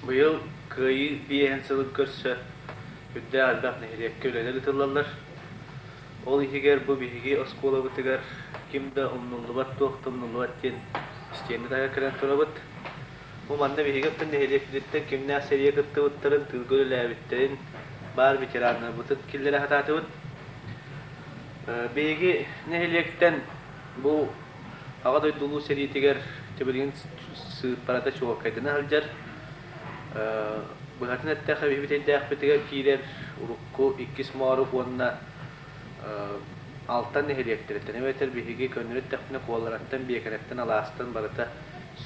Быйыл Кыайыы биэһин сылын көрсө үрдээх элбэх нэһилиэккэ үлэлэр ыытыллаллар. Ол иһигэр бу биһиги оскуолабытыгар ким да умнуллубат, туох да умнуллубат диэн истиэндэ таһыгар кэлэн турабыт. Бу манна биһиги оттон нэһилиэкпититтэн кимнээх сэриигэ кыттыбыттарын, тыылга үлэлээбиттэрин, баар ветераннарбытын киллэрэ сатаатыбыт. Биһиги нэһилиэктэн бу Аҕа дойду Улуу сэриитигэр билигин сыыппарата чуолкайдана сылдьар. Быһатын эттэххэ, биһиги бүтэйдээхпитигэр киирэр урукку иккис Моорук уонна Алтан нэһилиэктэриттэн эбэтэр биһиги көннөрү эттэхпинэ Куолараттан, Биэкэрэттэн, Алаастан барыта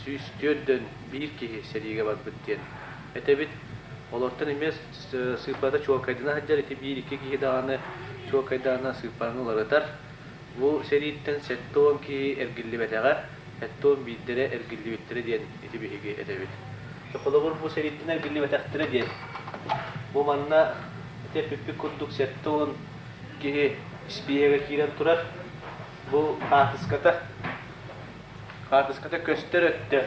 104 1 киһи сэриигэ барбыт диэн этэбит. Олортон эмиэ сыыппарата чуолкайдана сылдьар, ити биир-икки киһи даҕаны чуолкайдаҕына сыыппараны уларытар. Бу сэрииттэн 70 киһи эргиллибэтэҕэ, 71-дэрэ эргиллибиттэрэ диэн ити биһиги этэбит. Холобур, бу сэрииттэн эргиллибэтэхтэрэ диэн. Бу манна ити эппиппит курдук 70 киһи испииһэгэ киирэн турар. Бу хаартыската, хаартыската көстөр өттө,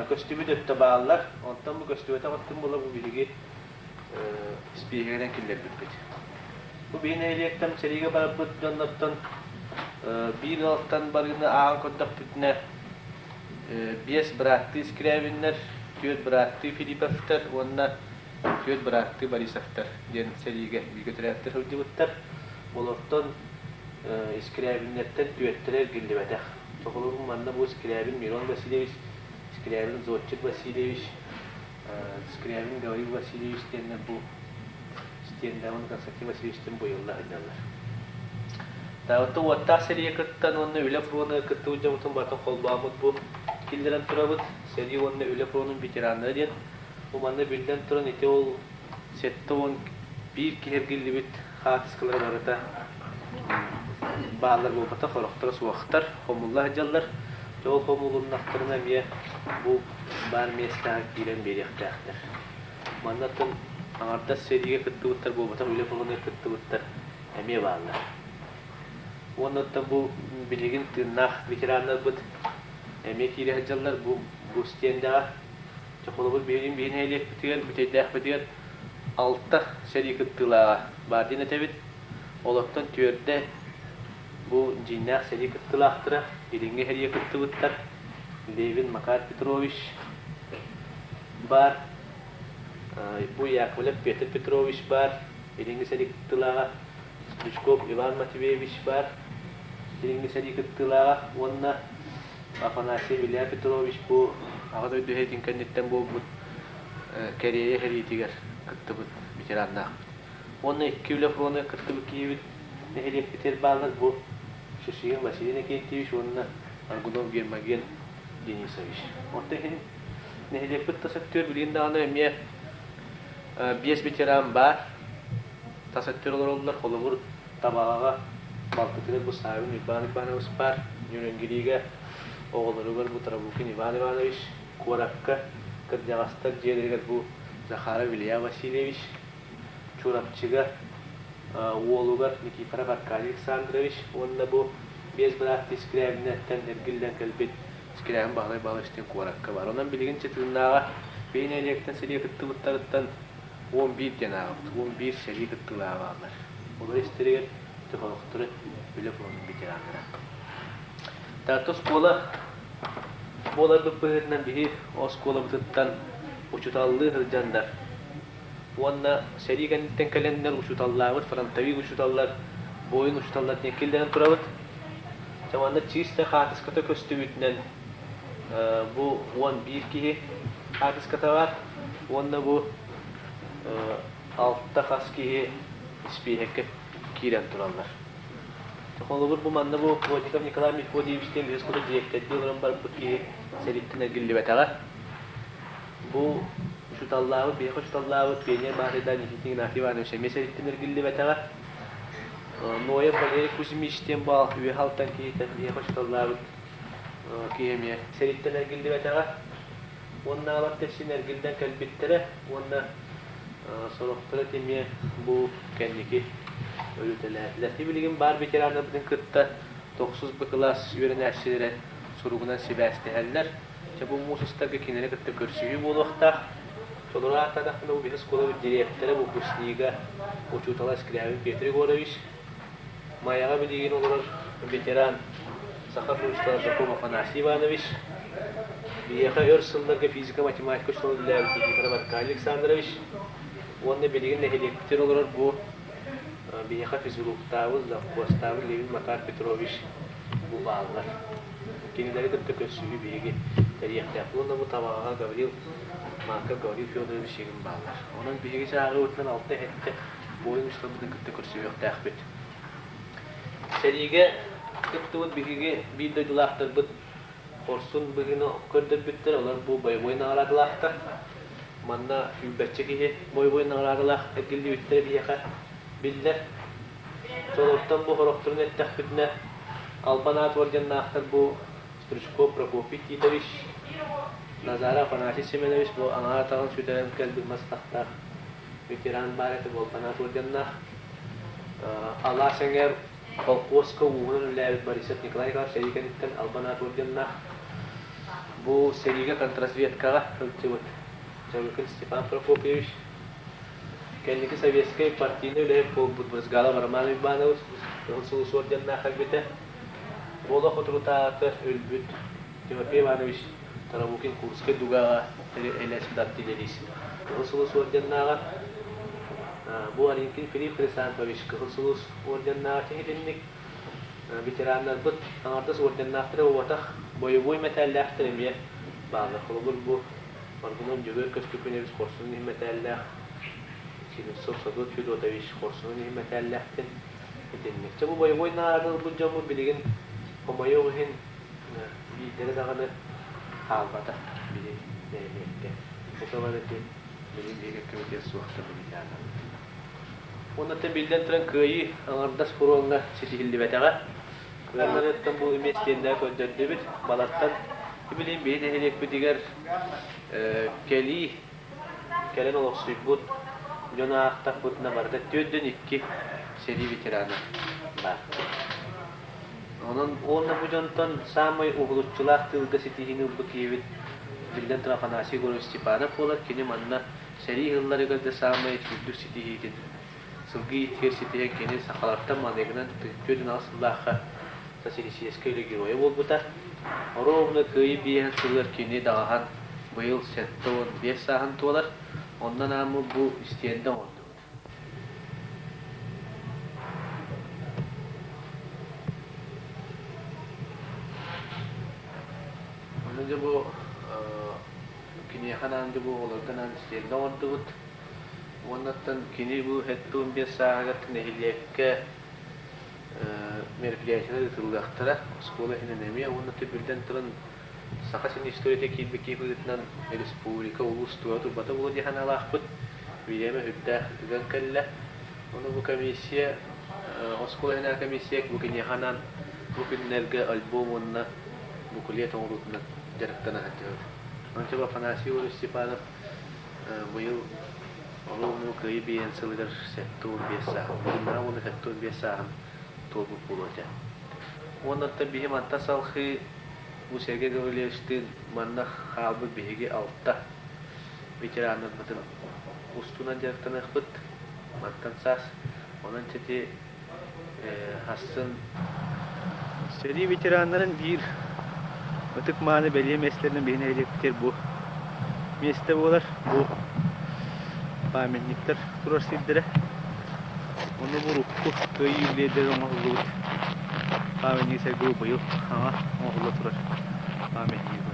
көстүбүт өттө бааллар. Онтон бу көстүбэтэх өттүн була бу биһиги испииһэгинэн киллэрбиппит. Бу биһи нэһилиэктэн сэриигэ барбыт дьоннортон биир ыалтан барыыны ааҕан көрдөхпүтүнэ биэс бырааттыы Скрябиннэр, түөрт бырааттыы Филипповтар уонна түөрт бырааттыы Борисовтар диэн сэриигэ бииргэ төрөөбүттэр сылдьыбыттар. Олортон Скрябиннэртэн түөртэрэ эргиллибэтэх. Холобур, манна бу Скрябин Мирон Васильевич, Скрябин Зодчик Васильевич, Скрябин Гаврил Васильевич диэннэр бу стендэҕин Константин Васильевичтыын быйылла сылдьаллар. Даҕата уоттаах сэриигэ кыттан уонна үлэ фронугар кыттыбыт дьоммутун барытын холбооммут бу киллэрэн турабыт. Сэрии уонна үлэ фронун ветераннара диэн. Бу манна биллэн туран ити ол 71 киһи эргиллибит хаартыскалара барыта бааллар буолбатах, сорохторо суохтар, хомулла сылдьаллар. Дьэ ол хомулуннахтарына эмиэ бу баар миэстэҕэ киирэн биэриэхтээхтэр. Манна тыл аҥардас сэриигэ кыттыбыттар буолбатах, үлэ фронугар кыттыбыттар эмиэ бааллар. Уонна оттон бу билигин тыыннаах ветераннарбыт эмиэ киирэ сылдьаллар бу бу стендэҕэ. Дьэ холобур билигин биһи нэһилиэкпитигэр, Бүтэйдээхпитигэр алта сэрии кыттыылааҕа баар диэн этэбит. Олортон түөрдэ бу дьиҥнээх сэрии кыттыылаахтара, илиҥҥи сэриигэ кыттыбыттар. Левин Макар Петрович баар, бу Яковлев Петр Петрович баар, илиҥҥи сэрии кыттыылааҕа, Стручков Иван Матвеевич баар, илиҥҥи сэрии кыттыылааҕа уонна Афанасьев Илья Петрович бу Аҕа дойду сэриитин кэнниттэн буолбут Кэриэйэ сэриитигэр кыттыбыт ветераннаахпыт. Уонна икки үлэ фронугар кыттыбыт киһибит нэһилиэкпитигэр бааллар бу Шишигин Василий Иннокентьевич уонна Аргунов Гермоген Денисович. Онтон иһин нэһилиэкпит тас өттүгэр билигин даҕаны эмиэ биэс ветеран баар. Тас өттүгэр олороллор. Холобур, Табаҕаҕа балтытыгар бу Савин Уйбаан Иванович баар. Ньүрүҥгириигэ оҕолоругар бу Тарабукин Иван Иванович, куоракка кырдьаҕастар дьиэлэригэр бу Захаров Илья Васильевич, Чурапчыга уолугар Никифоров Аркадий Александрович уонна бу биэс бырааттыы Скрябиннэртэн эргиллэн кэлбит Скрябин Баһылай Баһылайевич диэн куоракка баар. Онон билигин Чытыыннааҕа биһи нэһилиэктэн сэриигэ кыттыбыттарыттан 11 диэн ааҕабыт. 11 сэрии кыттыылааҕа бааллар. Олор истэригэр психологтары, үлэ фронун ветераннара. Таатта оскуола буоларбыт быһыытынан биһи оскуолабытыттан учууталлыы сылдьаннар уонна сэрии кэнниттэн кэлэннэр учууталлаабыт фронтовик учууталлар, буойун учууталлар диэн киллэрэн турабыт. Дьэ манна чисто хаартыската көстүбүтүнэн бу 11 киһи хаартыската баар уонна бу алта хас киһи испииһэккэ киирэн тураллар. Холобур, бу манна бу Плотников Николай Мефодьевич диэн биһиги оскуола дириэктэрдии олорон барбыт киһи сэрииттэн эргиллибэтэҕэ. Бу учууталлаабыт, биһиэхэ учууталлаабыт пионер баһаатайдаах Никитин Игнатий Иванович эмиэ сэрииттэн эргиллибэтэҕэ. Ноев Валерий Кузьмич диэн бу үөһэ алтан киһитэ биһиэхэ учууталлаабыт киһи эмиэ сэрииттэн эргиллибэтэҕэ. Уоннаабат син эргиллэн кэлбиттэрэ уонна сорохторо эмиэ бу кэнники өлүтэлээтилэр. Билигин баар ветераннарбытын кытта тохсус Б кылаас үөрэнээччилэрэ суругунан сибээстэһэллэр. Дьэ бу муус устарга кинилэри кытта көрсүһүү буолуохтаах. Толору ааттаатахпына, бу биһи оскуолабыт дириэктэрэ, выпускнига, учуутала Скрябин Петр Егорович, Майаҕа билигин олорор ветеран саха учуутала Жаков Афанасий Иванович, биһиэхэ өр сылларга физика-математика учуутала үлэлээбит Никифоров Аркадий Александрович уонна билигин нэһилиэкпитигэр олорор бу биһиэхэ физруктаабыт, завхозтаабыт Левин Макар Петрович бу бааллар. Кинилэри кытта көрсүһүү биһиги тэрийиэхтээхпит уонна бу Табаҕаҕа Гаврил Марков Гаврил Федорович игин бааллар. Онон биһиги чааҕыбытынан алта-сэттэ буойун учууталбытын кытта көрсүһүөхтээхпит. Сэриигэ кыттыбыт биһиги биир дойдулаахтарбыт хорсун быһыыны көрдөрбүттэр, олор бу бойобуой наҕараадалаахтар. Манна сүүрбэччэ киһи бойобуой наҕараадалаах эргиллибиттэрэ биһиэхэ биллэр. Солортон бу сорохторун эттэхпитинэ, Албан аат орденнаахтар бу Стручков Прокопий Титович, Назаров Афанасий Семенович бу аҥаар атаҕын сүтэрэн кэлбит мас атахтаах ветеран баар этэ бу Албан аат орденнаах. Алаас эҥээр холкуоска ууһунан үлэлээбит Борисов Николай Николаевич сэрии кэнниттэн Албан аат орденнаах. Бу сэриигэ контрразведкаҕа сылдьыбыт Чабыкин Степан Прокопьевич, Кэнники советскай партийнай үлэһит буолбут Брызгалов Роман Уйбаанович Кыһыл Сулус орденнаах кэлбитэ. Буола соторутааҕыта өлбүт Тимофей Иванович Тарабукин Курскай дугаҕа элэспит артиллерист Кыһыл Сулус орденнааҕа. Бу Аринкин Филипп Хрисанфович Кыһыл Сулус орденнааҕа итинник ветераннарбыт аҥардас орденнаахтара буолбатах, бойобуой мэтээллээхтэр эмиэ бааллар. Холобур, бу Моргунов Дьөгүөр Көстөкүүнэбис хорсун иһин мэтээллээх, Сивцев Садот Федотович хорсунун иһин мэтээллээхтин итинник. Чэ бу бойобуой наҕараада ылбыт дьоммут билигин хомойуох иһин биирдэрэ даҕаны хаалбата били нэһилиэккэ. Бука бары ити билигин биһиги кэмитиэт суохтар ветераннарбыт. Уонна биллэн туран кыайыы аҥардас фроҥҥа ситиһиллибэтэҕэ. Кыайыыларыттан бу эмиэ стендэҕэ көрдөрдүбүт. Балартан билигин биһи нэһилиэкпитигэр кэлии кэлэн олохсуйбут дьон аахтахпытына барыта 42 сэрии ветерана баар. Онон уонна бу дьонтон саамай уһулуччулаах тыылга ситиһиини ылбыт киһибит биллэн туран Афанасий Егорович Степанов буолар. Кини манна сэрии сылларыгар да саамай үрдүк ситиһиитин сылгы иитигэр ситиһэн кини сахалартан маныгынан 48 сыллаахха социалистическай үлэ геройа буолбута. Оруобуна Кыайыы биэһин сылыгар кини даҕаһан быйыл 75 сааһын туолар. Онон ааммыт бу истиэндэ оҥордубут. Ону дьэ бу киниэхэ анаан дьэ бу оҕолорго анаан истиэндэ оҥордубут. Уоннаттан кини бу 75 сааһыгар нэһилиэккэ мероприятиелар ыытыллыахтара, оскуола иһинэн эмиэ уонна биллэн туран Саха сирин историята киирбит киһи быһыытынан республика улуус туора турбата буолуо дии санаалаахпыт. Бириэмэ сүрдээх ыган кэллэ. Ону бу комиссия, оскуола иһинээҕи комиссия бу киниэхэ анаан бу күннэргэ альбом уонна буклет оҥоруутунан дьарыктана сылдьабыт. Онон Афанасий Егорович Степанов быйыл Оруобуна Кыайыы биэһин сылыгар 75 сааһын, билиннэҕэ уонна 75 сааһын туолбут буолуо этэ. Уонна оттон биһи мантан салхыы бу Сергей Гаврильевичтыын манна хаалбыт биһиги алта ветераннарбытын устунан дьарыктаныахпыт мантан саас. Онон ити Хассын сэрии ветераннарын биир ытык-мааны бэлиэ миэстэлэринэн биһи нэһилиэкпитигэр бу миэстэ буолар. Бу памятниктар турар сирдэрэ. Ону бу урукку Кыайыы юбилейдэрин оҥоһуллубут памятник сэргэ быйыл хаҥа оҥоһулла турар памятник буолар.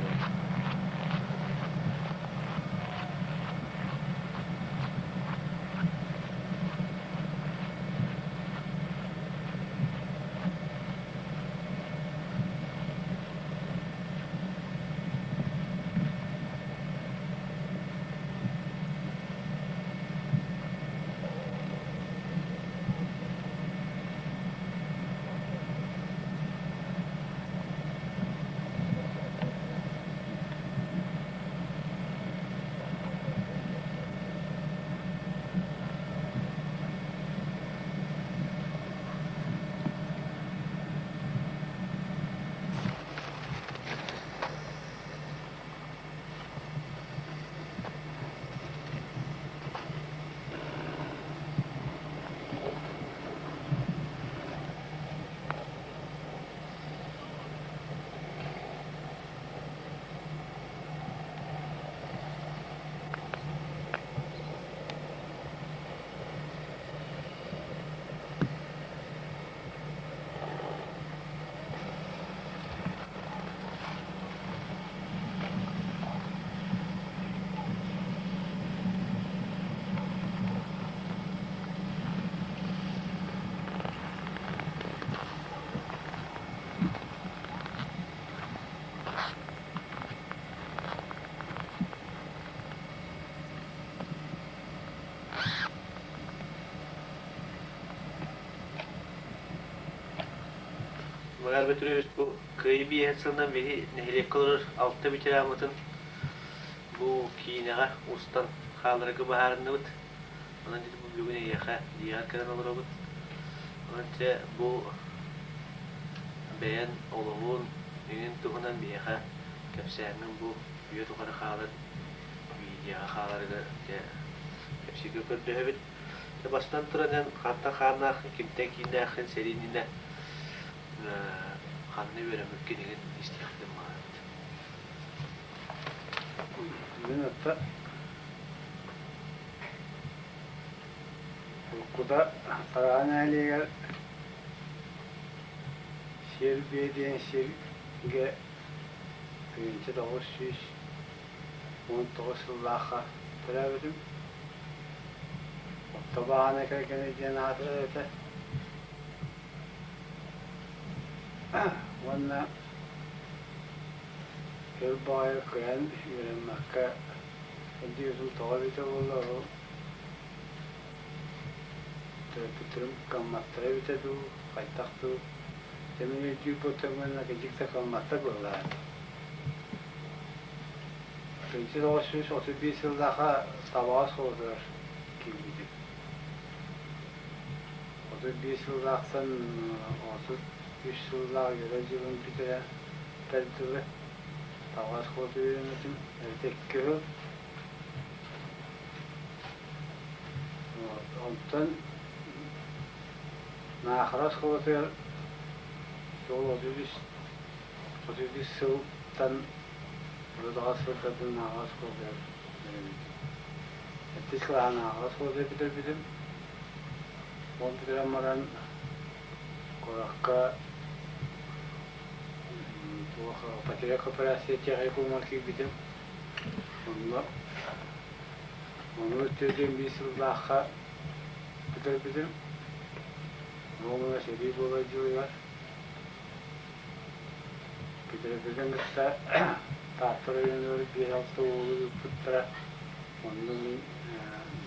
Макар Петрович, бу Кыайыы биэһин сылынан биһи нэһилиэккэ олорор алта ветераммытын бу киинэҕэ устан хаалларарга быһаарынныбыт. Онон дьэ бу бүгүн эйиэхэ дьиэҕэр кэлэн олоробут. Онон дьэ бу бэйэн олоҕун, иҥин туһунан биһиэхэ кэпсээҥҥин бу үйэ тухары хаалар видеоҕа хааларыгар дьэ кэпсииргэ көрдөһөбүт. Дьэ бастатан туран эн хантан хааннааххын, кимтэн кииннээххин сэрии иннинэ ханна үөрэммиккин игин истиэхпин баҕарабыт. Мин отто уруккута Тараҕа нэһилиэгэр Сиэр-биэ диэн сиргэ 1919 сыллаахха төрөөбүтүм. Орто баҕана кэргэнэ диэн аатырар этэ. Уонна өр баҕайы кыайан үөрэммэккэ өйдүүрүм тоҕо эбитэ буолла, ол төрөппүттэрим кыамматтара эбитэ дуу, хайдах дуу. Дьэ мин өйдүүр буолтарбына кырдьык да кыамматтар быһыылаах этэ. 1931 сыллаахха Табаҕа оскуолатыгар киирбитим. 35 сыллаахтан 33 сыллаах үөрэх дьылын бүтэрэ дылы Таба оскуолата үөрэммитим. Это икки сыл. Онтон Наахара оскуолатыгар суол 33 сылтан 38 сылтан Наахара оскуолатыгар үөрэммитим. Сэттис кылааһы Наахара оскуолатыгар бүтэрбитим. Ол бүтэрэн баран куоракка туох потеря кооперация техникумугар киирбитим. Онно ону 41 сыллаахха бүтэрбитим. Буолуна сэрии буолар дьылыгар бүтэрбитин кытта Таатта оройуонугар биэс-алта уолу ыыппыттара. Онно мин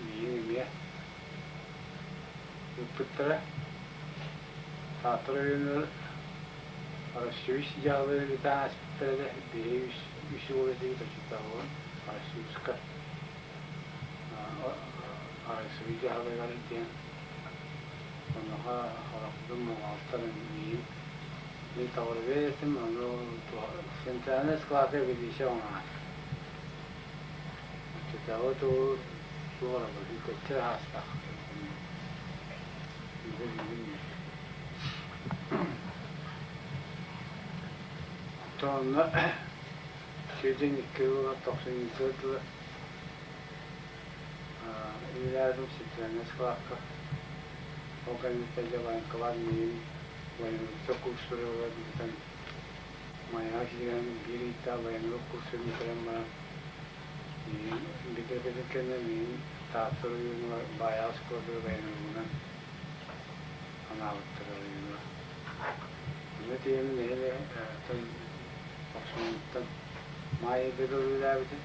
миигин эмиэ ыыппыттара. Таатта оройуонугар Россия дьаһалын ыытан ааспыттара да, биһиги үс уол этибит оччотооҕу Российска Россия дьаһалыгар диэн онуоха хорохпутун моҕоолтор миигин мин тоҕуруйар этим, ону центральный склад эбидиисэ оҥоһар. Оччотооҕу тугу суох эрэ көччөр аастах. Онно сүүрдэн икки уола тохсунньуга дылы үлэлээбитим центральнай складка. Ол кэнниттэн дьэ военкомат миигин военрукка курстары ылан ыытан Майаҕа киирэн биир ыйдаах военрук курсун бүтэрэн баран миигин бүтэрбитин кэннэ миигин Таатта оройуонугар Баайаҕа оскуолатыгар военругунан анаабыттара оройуонугар. Онно тиийэммин нэһилиэ тохсунньуттан маай ыйга дылы үлэлээбитим.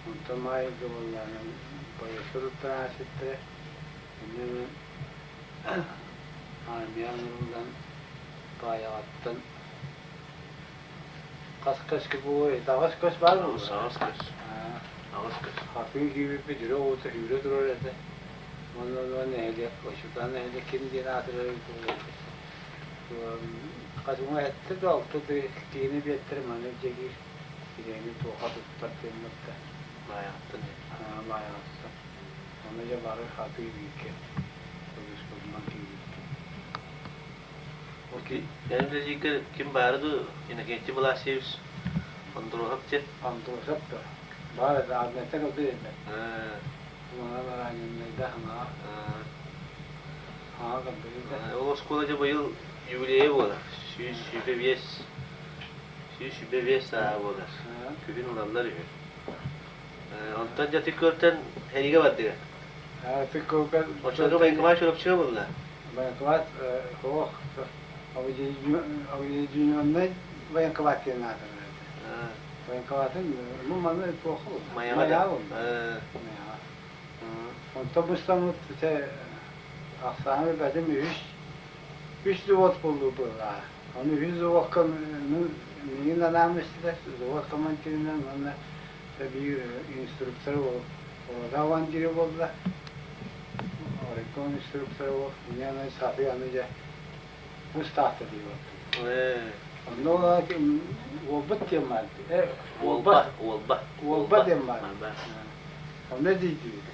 Онтон маай ыйга буоллаҕына поездка туттаран ааспыттара. Инньэ гынан армия ыҥырыллан Баайаҕаттан хас көскө буолуой? Аҕыс көс баар буолуо? Аҕыс көс. Аҕыс көс. Хатыы киирбиппит үрэх уута сүүрэ турар этэ. Уонна онно нэһилиэк, Очутаан нэһилиэк ким диэн аатырар эбит буолуой? Хас уҥа эттэ да алта да киһини биэттэрэ маны дьэгиир кириэни туоха туттар диэммэттэ. Баайаҕаттан Баайаҕаттан. Онно дьэ бары хатыы бииргэ сылдьыспытынан киирбиппит. Эн үлэлииргэр ким баара дуу, Иннокентий Власьевич Андросов диэн? Андросов да баар этэ, армияттан кэлбит этэ. Манан раненныйда хаҥаҕа. Хаҥаҕа кэлбит этэ. Ол оскуола дьэ быйыл юбилейа буолар. 125 125 сааһа буолар. Күһүн ылаллар үһү. Онтон дьэ Тыккөлтөн сэриигэ бардыгыт? Тыккөлгө Оччолорго военкомат Чурапчыга буолла? Военкомат суох. Объединенный военкомат диэн аатырар этэ. Военкоматын ну маны туох Майаҕа буолла. Майаҕа. Онтон быстаммыт ити ахсааны билбэтим үһүс. Үс взвод буоллу быһыылааҕа. Ону үһүс взводка миигин анаан истилэр, взвод командирынан уонна биир инструктор Волода командира буолла. Оройком инструктора буол, мне аны сатыы аны дьэ устаахта дии буолтум. Онно уолбут диэн баар. Уолба, уолба. Уолба диэн баар. Онно диидибит.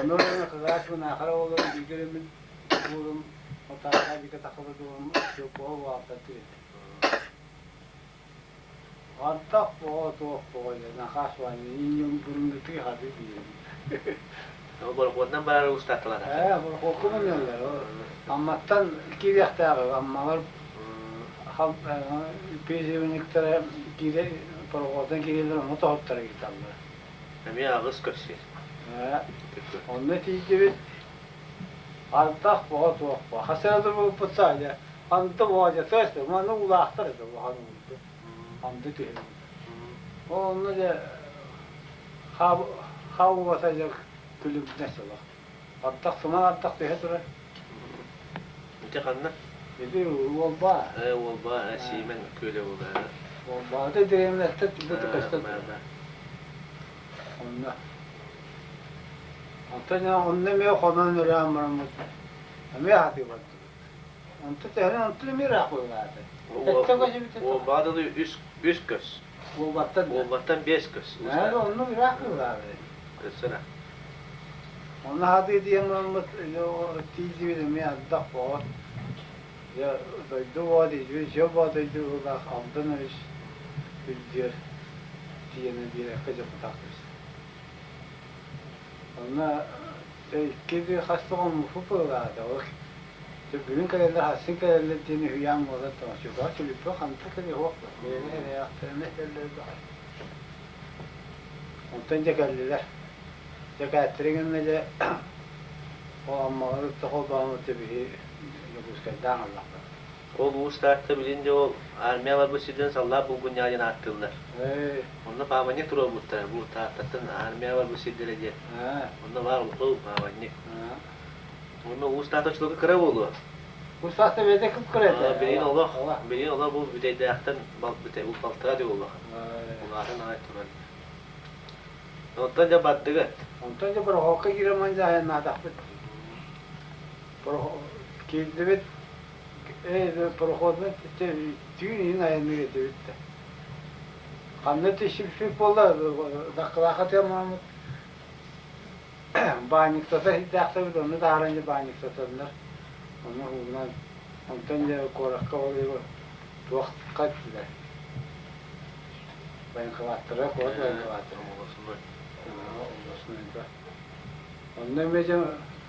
Онно кылаас наахара буолан бииргэ уолум отааха бигэ тахабыт уолум Чоппоҕо улаатар этэ. Ардах боҕо туох боҕо диэн нахаас баанньа инньэм бұрынгытыы хаты диэн. Борохуотунан барар устааттылар. Ээ, борохуокка мунньаллар. Амматтан киириэхтээҕи Аммалар призывниктара киирэ пароходтан киирэллэр ону тоһуттара ыыталлар. Эмиэ аҕыс көрсүө. Ээ, онно тиийдибит. Ардах боҕо туох боҕо. Хас эрэ буолбут саадьа. Анды боҕо дьэ маны уулаахтар этэ улахан уулду. Анды түһэн. Ол онно дьэ хаа уота дьэ күлүмнэс олох. Ардах туман ардах түһэ турар. Ити ханна? Ити Уолба. Ээ, Уолба, Сиимэн күөлэ буолар. Уолбаата дэриэбинэттэн бу көстөн турар. Онно. Онтон онно эмиэ хонон өлөөн бараммыт эмиэ аһатыы бардыбыт. Онто төһөнөн онтон эмиэ ыраах буолаата. Сэттэ көс эбитэ. Уолбаҕа дылы үс көс. Уолбаттан да. Уолбаттан 5 көс. Ээ, онно ыраах буолаата. Өссө ыраах. Онно аһатыы диэн бараммыт тиийдибит эмиэ ардах боҕот. Дьэ дойду боо диибит, дьэ боо дойду быһыылаах Алдан өрүс үрдүгэр тиийэн биэрэккэ дьокутаах Онно икки хас да хоммуппут быһыылаата. Ол дьэ бүгүн кэлэллэр, сарсын кэлэллэр диэн үһүйээн буолар тоҥсуйбаҕа түлүппэ ханта кэлиэ суох бэйэни эрэйээхтэринэ этэллэр баҕай. Онтон дьэ кэллилэр. Дьэ кээттэрин гынна дьэ ол Аммаҕа кытта холбооммут биһи Дьокуускайдаан ыллахпыт. Ол Уус Таатта билин дьэ ол армия барбыт сирдэрин саллаат булгунньаҕа диэн ааттыыллар. Онно пааманньык туруорбуттара бу Тааттаттан армия барбыт сирдэрэ диэн. Онно баар улахан пааманньык. Онно Уус Таатта оччолорго кыра буолуо. Уус Таатта бэйэтэ кып-кыра этэ. Билигин олох, билигин олох бу Бүтэйдээхтэн балтараа дьыл улахан. Улаатан аҕай турар. Онтон дьэ бардыгыт. Онтон дьэ борохуокка киирэн манньа айаннаатахпыт. Киирдибит пароходунан түүн иһин айанныыр этибит да. Ханна түсүппүт буолла Даккылаахха тыаммаммыт баанньыктата сирдээхтэрбит онно таһааран дьэ баанньыктатаннар ону уунан онтон дьэ куоракка ол туохха эттилэр военкоматтара куорат военкоматтара Онно эмиэ дьэ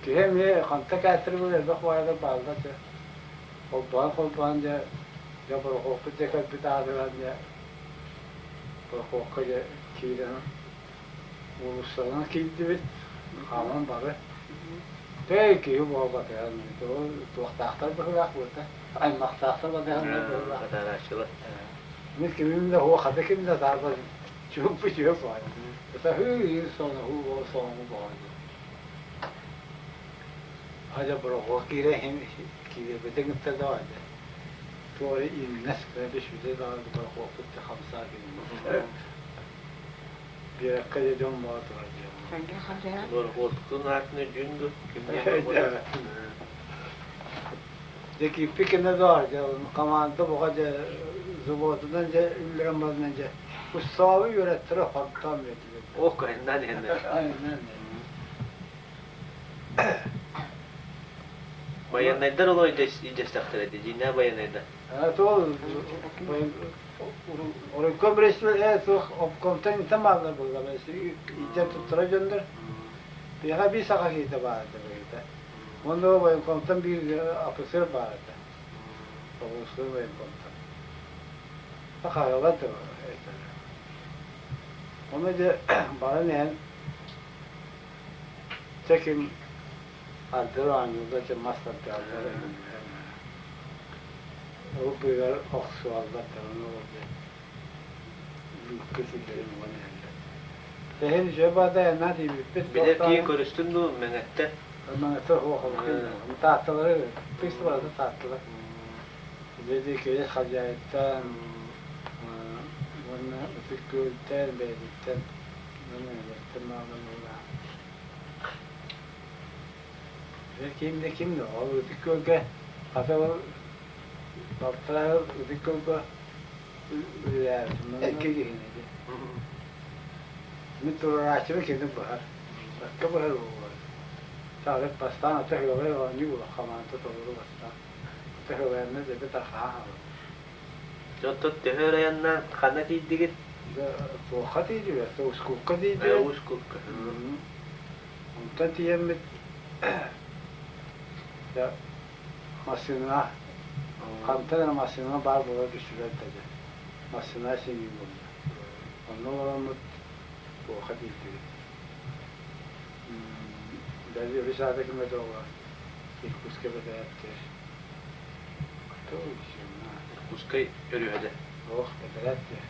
киһи эмиэ ханта кээттэр буолар элбэх баайдар бааллар дьэ. Холбоон-холбоон дьэ дьэ борохуоппут дьэ кэлбит аатыран дьэ борохуокка дьэ киирэн уулуссалана киирдибит хааман бары. Тээ киһи буолбатыгар туохтаахтар быһыылаах буолта аймахтаахтар батыһаннар быһыылаах. Хатаарааччылар. Мин кимим да суох хата ким да таарбат чуумпу чүөп баҕайы. Ытаһыы соноһуу соҥу баҕайы. Хадьа борохуо киирэ киирэбитин кытта даҕаны туора иҥнэс гына түспүтэ даҕаны борохуоппут да хамсаа гынна. Биэрэккэ дьэ дьон баҕа турар диэн. Борохуоткун аатына дьүн ду ким диэн Дьэ киирпит кэннэ доо дьэ команда бука дьэ заводунан дьэ үллэрэн баранан дьэ уссаабы үөрэттэрэ фонтан биэрдилэр. Ох, айаннаан иһэннэр. Айаннаан Байыаннайдар олоо илдьэстэхтэрэ дии, дьиҥнээх байыаннайдар. Туол оройком суох обкомтан интэн бааллар буолла илдьэ туттара дьоннор. Биһиэхэ биир саха киһитэ баар этэ бэйэтэ. Уонна военкомтан биир офицер баар этэ. Областной военкомтан. Хаайыллар да этилэр. Ону дьэ баран иһэн чэ ким ардыр оонньуулар дьэ мас тардыаллар Ол быыһыгар охсуһаллар даҕаны ол дьэ лүүккэ киллэрэн уган иһэллэр. Тэһин үчүгэй баҕайы айаннаан тиийбиппит Билэр киһи көрүстүн дуу Мэҥэттэн? Маҥата суох Таатталары тыыс барыта таатталар. Дьэ киһи хозяйыттан уонна Ытык Күөлтэн бэйэтиттэн уонна мааланыылаах. Дьэ ким да ким да ол Ытык Күөлгэ хата ол балтараа Ытык Күөлгэ үлэлээбитим. Икки киһини дии. Мин туруорааччыбын кини быһар. Бакка быһар буолуо. Саалык бастаан ата ыалай оонньуу буолар хамаанда толору бастаан. Ата ыалайанна дьэбэ тархаан хаалар. Дьэ оттон төһө өр айаннаан ханна тиийдигит? Дьэ туохха тиийдибит? Ускулка тиийдибит. Ускулка. Онтон тиийэммит дьэ массыына хантан эрэ массыына баар буола түстүлэр да дьэ. Массыына сиҥии буолла. Онно олороммут туохха тиийдибит. Даже үс аата ким этэ Иркутскай бэдэрээттэр. Кто Иркутскай өрүһэдэ. Ох, бэдэрээттэр.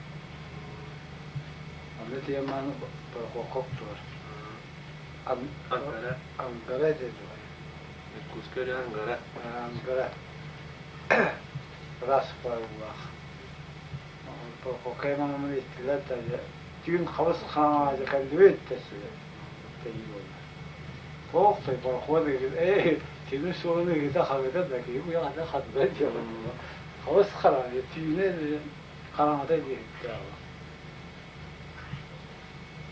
Онно тиийэн мааны парохуокка турар. Ангара. Ангара диэн дуо? Иркутскай өрүһэ Ангара. Ангара. Раз парулаах. Парохуокка мааны иттилэр да түүн хабыс хаҥаадьа кэллибит дэсилэр. Тэйии буолла. Туох да пароход ээ тимир суолун ыгыта хаҕыта да киһи куйаҕата хатыта диэҕин хабыс хараҥа түүнэ хараҥата диэхтээҕэ.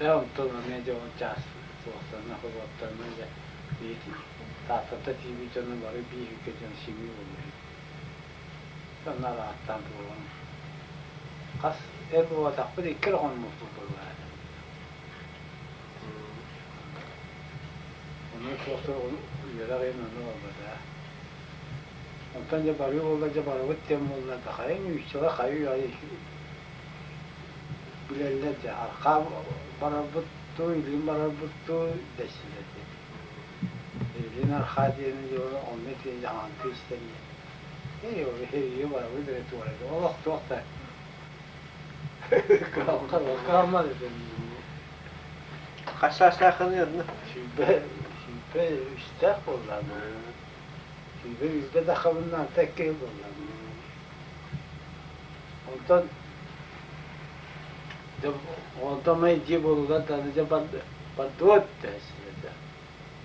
Ээ онтон эмиэ дьэ он чаас туохтанна холуоттанна дьэ биити Тааттата тиийбит дьону бары биир дьон симии буолуо. Онно арааттаан туруоран хас эр буолбатахпыт икки эрэ хонмуппут буоллаҕа. Онон суохтар үөрэх ыйын онно барбата. Онтон дьэ барыы буолла, дьэ барыбыт диэн буолла да хайа ньүүччэҕэ хайы үйэ билэллэр дьэ архаа барарбыт дуу, илин барарбыт дуу дэстилэр дии. Илин архаа диэни дьэ онно ити дьаһаантыы истэн диэн. Эй, ол иһи барабыт эрэ туорайда. Олох туох да кыһалҕа этим. Хас саастааххыный онно? Сүүрбэ, сүүрбэ үстээх буоллаҕына. 21 да хабыннаата икки буоллаҕына. Онтон дьэ онтон май дьиэ буолулар даҕаны дьэ бардуот дэһэсилэр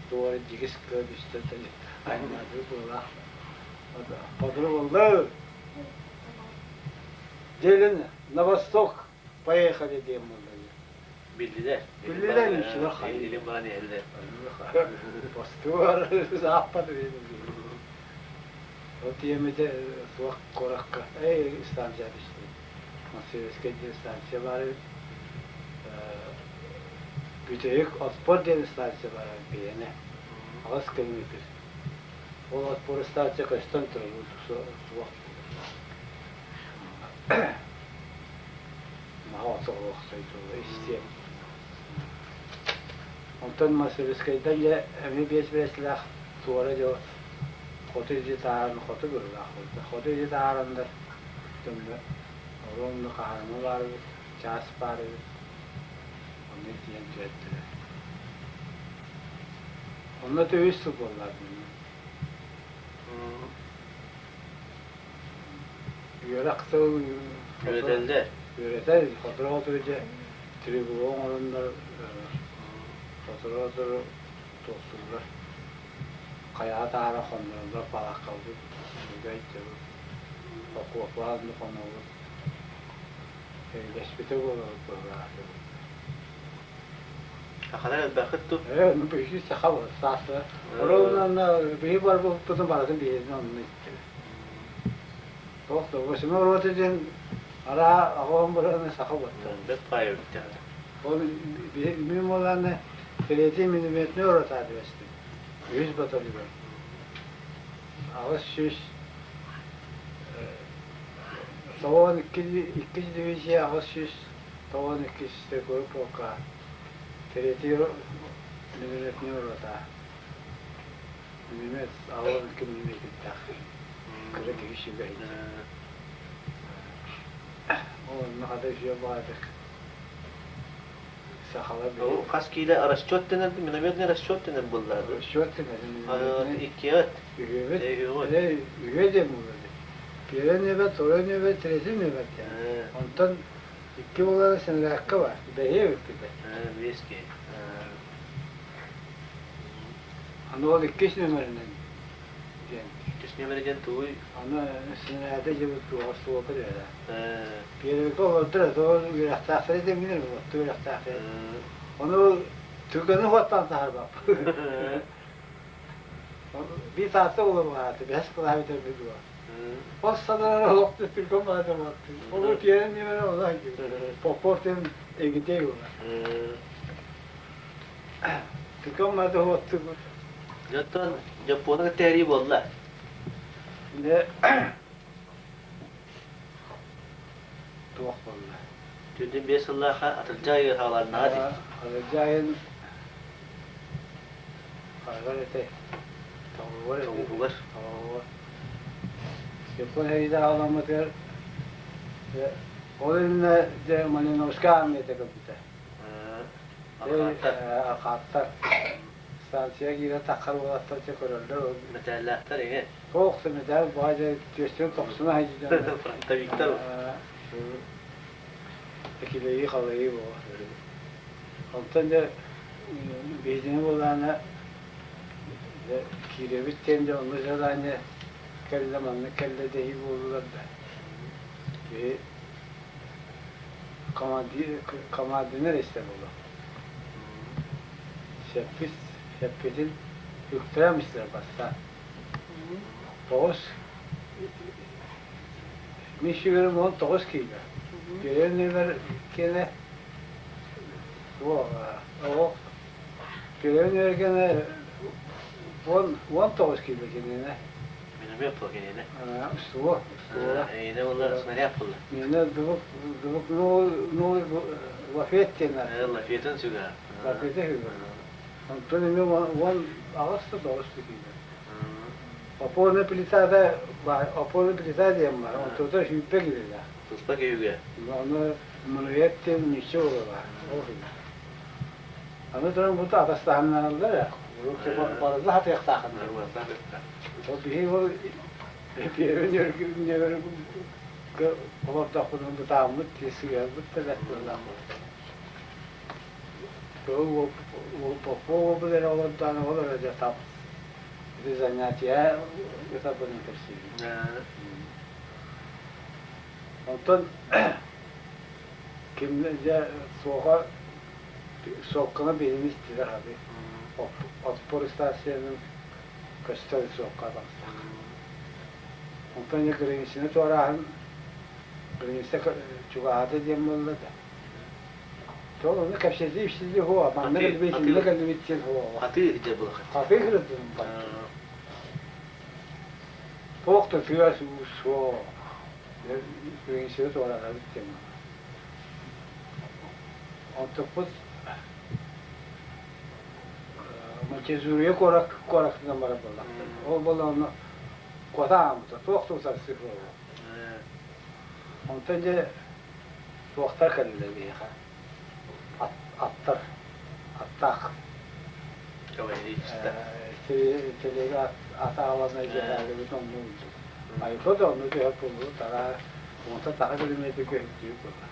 Туора дьигис кыа түстэ аймаатыы буолаах. Подруга Делин на восток поехали диэн буолла. Биллилэр. Биллилэр үчүгэй хайы. Илин баран иһэллэр. Постуор запад Ол тиэмэтэ суох куоракка эй станция түстүм. Моссовецкай диэн станция баар эбит. Бүтэһик Отпор диэн станция баар эбит биһиэнэ. 8 километр. Ол Отпор станция көстөн турар суох. Наһаа истиэм. Онтон Моссовецкайдан дьэ эмиэ биэс биэслээх туора дьэ хоту илдьи таһааран хоту быһыылаах буолта. Хоту илдьи таһаараннар төннө оруонну хаһаарыма баар эбит, чаас баар эбит. Онно тиийэн түһэттилэр. Онно үс сыл буолла Үөрэх сыл Үөрэтэллэр. Үөрэтэр, сотору-сотору дьэ трибуна оҥороннор сотору-сотору туохтууллар. Хайаҕа таһааран хоннороллор палааккабытын үчүгэй окуопалаан да хонобут. Өйдөспүтэ буолабыт быһыылаах. Сахалар элбэххит дуу? Ээ, биһиги саха саастара. Оруобуна биһи барбыппытын барытын биһигини онно иттилэр. Туох да восьмой рота диэн араа аҕам быраны саха буолта. Бэт паайа бүттэҕэ. Ол мин буолааны третий минометный рота түбэстим. Үһүс батальон. 800 92 дивизия 892 стрелковый полка третий минометный рота. Миномет 82 миллиметрдээх кыра киһи сүгэ Ол онно хата үчүгэй баҕайытык. Сахалар Ол хас киилэ расчет дэнэр, минометный расчет дэнэр буоллаҕа дуу? Расчет дэнэр. Иккиэт. Үһүөбүт. Үһүө диэн буолар. Первый нөмер, второй нөмер, третий нөмер диэн. Онтон икки буолара сэнэрээккэ бар. Бэһиэ эбиппит. Биэс киһи. Аны ол иккис нөмеринэн диэн. Иккис нөмер диэн тугуй? Аны сэнэрээдэ дьыбыт туоҕа суока диэра. Первыйга олордор, то үөрэхтээхтэри дэмминэр буолутту үөрэхтээхтэри. Ону түргэни хуоттаан таһаарбаппыт. Биир саатта буолар бэһис кылааһы бүтэрбит буолар. Ол санаан олох түргэн баҕайы буолаттыы. Ол тиэрэн диэмэрэ ону айдыы. Попов диэн эгидэй буолар. Түргэн баҕайы буолаттыы. Дьоттон Дьоппуону кытта эрии буолла. Дьэ туох буолла? 45 сыллаахха атырдьах ыйыгар хаалааннаҕа дии. Атырдьах ыйын хаһыгар этэй? Тоҕуһугар этэй? Тоҕуһугар. Тоҕуһугар. Япон сэриитэ хаалламмытыгар ол иннинэ дьэ Малиновскай армията кэлбитэ. Арҕааттар. Арҕааттар. Станция киирэн таххар уолаттар дьэ көрөллөр. Мэтээллээхтэр иҥэ. Туох да мэтээл баҕа дьэ түөстэн тохсуна сылдьан. Фронтовиктар. Килэйии халайыы буолар. Онтон дьэ биһигини буоллаҕына дьэ киирэбит диэн дьэ онно задание кэллэ маннык кэллэ дэһии буоллулар да киһи командир команданы эрэ истэр буолуох. Сэппит сэппитин үктээн истэр бастаан. Тоҕус Мин сүгэрим 19 киилэ. Кэлэр нүөмэр киэнэ оҕо кэлэр нүөмэр киэнэ 19 киилэ киниэнэ. Миномет була киниэнэ. Устуо, устуо. Эйиэнэ буолла снаряд буолла. Миэнэ дубук дубук ну лафет диэн. Лафетын сүгэ. Лафеты сүгэ. Онтон эмиэ 18 да 9 киилэ. Опорная плитада опорная плита диэн баар, онтута 20 киилэлээх. Туспа киһигэ. Ону мунуйат диэн ньүччэ буолар. Ол Аны туран бу атастаһыннараллар ээ. Барыта хатыахтаахын. Ол биһи ол пиэбин олордохпунун бытааммыт, сыһыарбыт да бэрт буоллаах. Попова эрэ олордоон ол эрэ дьэ тап ити занятие ытарбын кэпсиибин. Онтон ким дьэ суоҕа суокканы биһини истилэр хабы отпор станциянын көстөр суокка тахсах. Онтон дьэ границаны туорааһын граница чугаһаата диэн буолла да Ол ону кэпсэтии ипсиди хуа, манна кэлбит, иннэ кэлбит диэн хуа. Хатыы дьэ булахат. Хатыы кырдым бар. Туох да тыас уус суох. Пенсия туоратабыт диэн. Онтукпут Мачезурия куорак куоракынан барар буоллахтар. Ол буолла онно куотаамыта, туох да утарсыы буолла. Онтон дьэ Туохтар кэллилэр биһиэхэ? Аттар, аттаах. Кавалеристар. Телега ат аҕалан дьиэлээбит онну булдум. Айфа да онну түһэр буолбут, тара уонта таха километр көһүттүү буолла.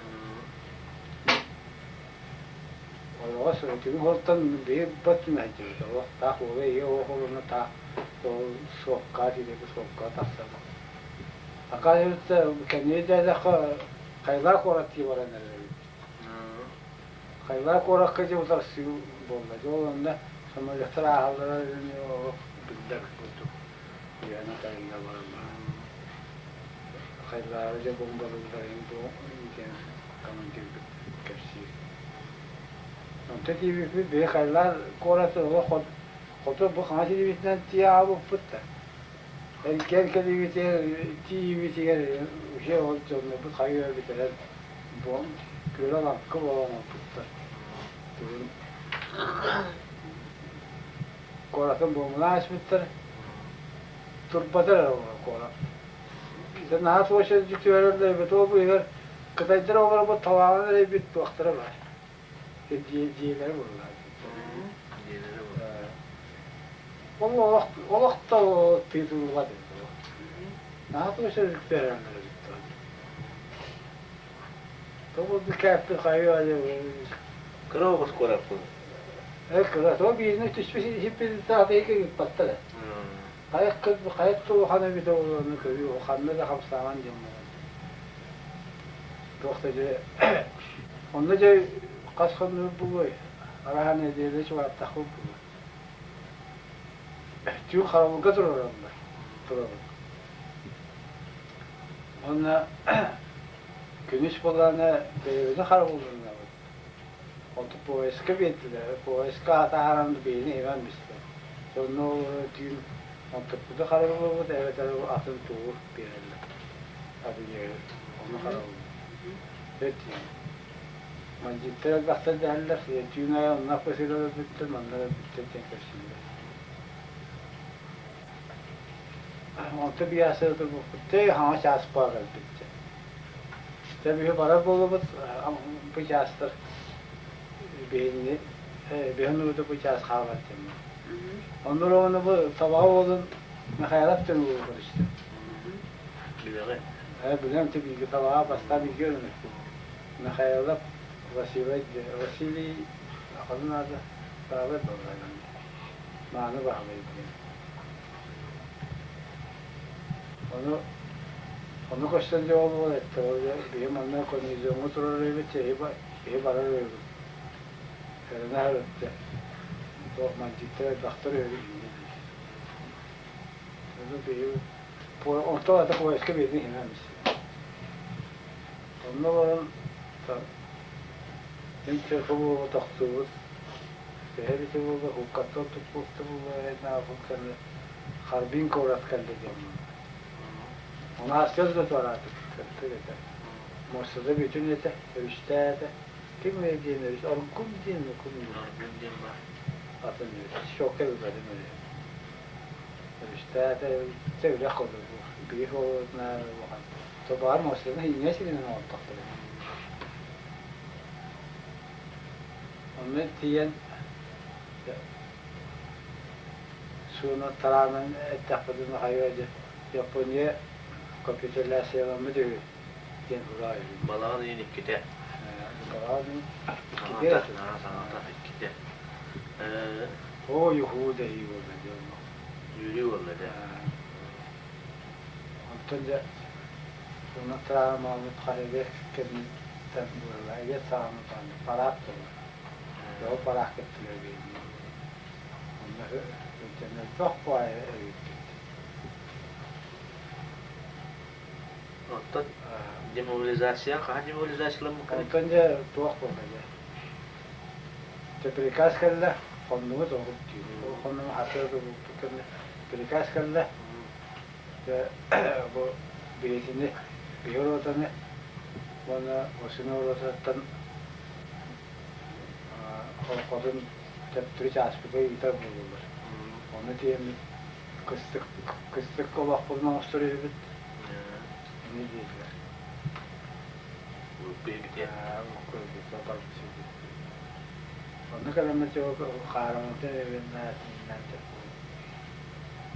Ойоҕос түҥ уолтан биир бат түмэһдибит. Олох таах уола ийэ оҕо холуна таах ол суокка тириэки суокка тахсар. Оказывается, кэнники дээдэххэ Хайлаа куорат дии баран эрэр эбит. Хайлаа куоракка дьэ утарсыы буолла. Дьэ ол онно самолеттар ааһаллара олох биллэр курдук. Уйана тайга баран баран. Хайлаары дьэ бомбалыыллар бу диэн командирбыт кэпсиир. Онто тиийбиппит били Хайлаа куораты олох хоту бу хаҥас илиибитинэн тиийэ аабыппыт да. Эргэр кэлиибитигэр тиийиибитигэр уже ол дьоннорбут хайыы бүтэрэн бу күөрэ-лаҥкы буолан олорбуттар. Тугун куоратын буомуна ааспыттар. Турбатар эрэ олорор куорат. Дьэ наһаа туоча түһэрэллэр эбит. Ол быыһыгар кытайдар олорбут талаанын эрэйбит туохтара баар. Дьиэлэрэ буолла. Дьиэлэрэ буолла. Ол олох олох да тыытыллыбат эбит. Наһаа тугу эбит. Тоҕо кээппит хайыы Кыра оҕус куораппын. Кыра, то бииринэ түспүт сиппит таата ыыппаттар. Хайах хайах улахан эбитэ буолуону көрүү, ханна да хамсааҕан диэн буолан. Туох да дьэ онно дьэ хас хоннук буолуой? Араһа нэдиэлэ чугааттахпыт буолуо. Түүн харабылга турараллар. Турабын. Уонна күнүс буоллаҕына бэйэбитин харабылланабыт. Онтон поезка биэрдилэр. Поезка атааран биһини имэн бистэ. Сонно түүн онтукпуту харабыллабыт эбэтэр атын тугу биэрэллэр. Абыйыгы ону харабыллабыт. Түүн. Мандьыттар элбэхтэр дэһэллэр. Түүн аайы онно аппасыылар өлбүттэр, манна өлбүттэр диэн кэпсииллэр. Онто биэс турбуппут хаҥа чаас баар кэлбит. Дьэ биһи барар буоллубут бу чаастар биһини биһин ууту бу чаас хаалар диэн. Оннур ону бу табаҕа уолун Михайлов диэн уолу көрүстүм. Билэҕин? Билэм ти бииргэ табаҕа бастаан бииргэ өрүнүппүт. Михайлов Василий Василий ханан аата Баабай баллайан Мааны Баһылай диэн. Ону ону көстөн дьэ ол уол эттэ ол биһи манна гарнизоҥҥа турар эбит киһи барар эбит эрэнэ сырытта туох мандьыттар элбэхтэр үһү инньэ диир. Ону биһи онтон ата поездка биэрдин иһимэм Онно баран ким церковь буола тохтуубут төһө эбитэ буолла хуккаттан туппута буолла кэннэ Харбин куорат кэллэ диэн Оны астыас да туораатык кыттык этэ. Муостата бүтүн этэ, өрүстээ этэ. Ким диэн өрүс, Оргун диэн Укун диэн. Оргун диэн баар. Атын өрүс, шока билбэтим өрүс. Өрүстээ этэ, үрэх курдук. Биир буолуутунаа улахан. Тобаар муостаны иҥэ сиринэн оҥортохторо. Онно тиийэн сууна тараанан эттэхпитинэ хайа дьэ Япония капитуляцияламмыт үһү диэн ураа үһү. Балаҕан ыйын иккитэ. Балаҕан ыйын иккитэ. Саҥата, саҥата иккитэ. Оо, юхуу дэһии буолла дьэ онно. Үөрүү буолла дьэ. Онтон дьэ сууна тарааммыт хаһыга кэнниттэн буолла. Эбиэт саҕана параат буолла. Ол параат кыттыга биэрдим. Онно элбэх баайы эбиппит. Оттон демобилизация хаһан демобилизацияламмыккыный? Онтон дьэ туох буолла дьэ. Дьэ приказ кэллэ, хоннубут оҕут дии. Ол хоннугу хатыа булбут кэннэ приказ кэллэ. Дьэ бу биһитини, биһи ротаны уонна Осина ротаттан холкотун төптөрү чааспыта ыытар буоллулар. Ону тиэммит кыстык кыстык олохпутун оҥостор үһүбүт. Ини диэтилэр. Урукку барбыт. Онно кэлэммит хаараммытын эбиннээн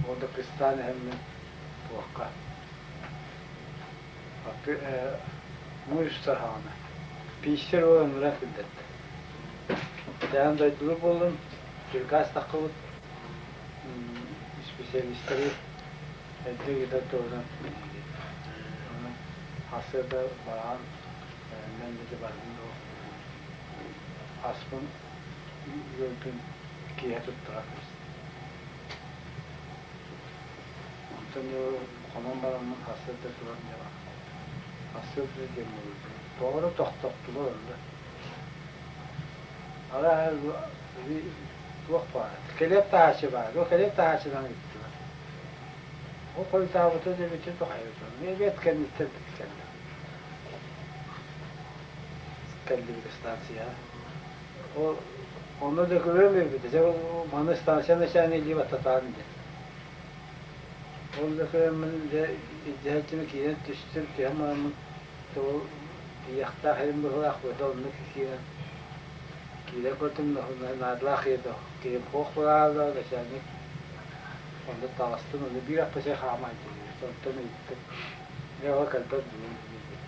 Ол да кыстаан иһэммин туохха муус устар Пиистэр уол ыҥыран киллэрдэ. Дээн дойдулуу буоллун, приказ таххыбыт специалистары эрдэ ыытар туһунан Онон сарсыарда бараан мен да бардым аспын үөлбүн киэһэ туттара Онтон хонон бараммын сарсыарда туран сарсыарда диэн буолбут. Тоҕо эрэ тохтоттулар онно. Арааһа туох баар кэлиэп таһааччы баар, ол кэлиэп таһааччынан ыыттылар. Ол хойутаабыта да эбитэ тухайбыта. Эбиэт кэнниттэн кэллим. Кэллибит станцияҕа. Ол онно да көрүөм эбит. Дьэ маны станция начальник илии баттатаан диэн. Ол да көрөммүн дьэ илдьэһэччими киирэн түстүм, түһэн бараммын ол тиийэхтээх иһин быһыылаах быата онно киирэн. Киирэн көрдүм, наадалаах киһи да киһим суох буолаала, начальник онно таҕыстым, онно биир аппасай хааман тиийдим. Онтон ыйыттым, дьэ ол кэлбэт бүгүн диибин.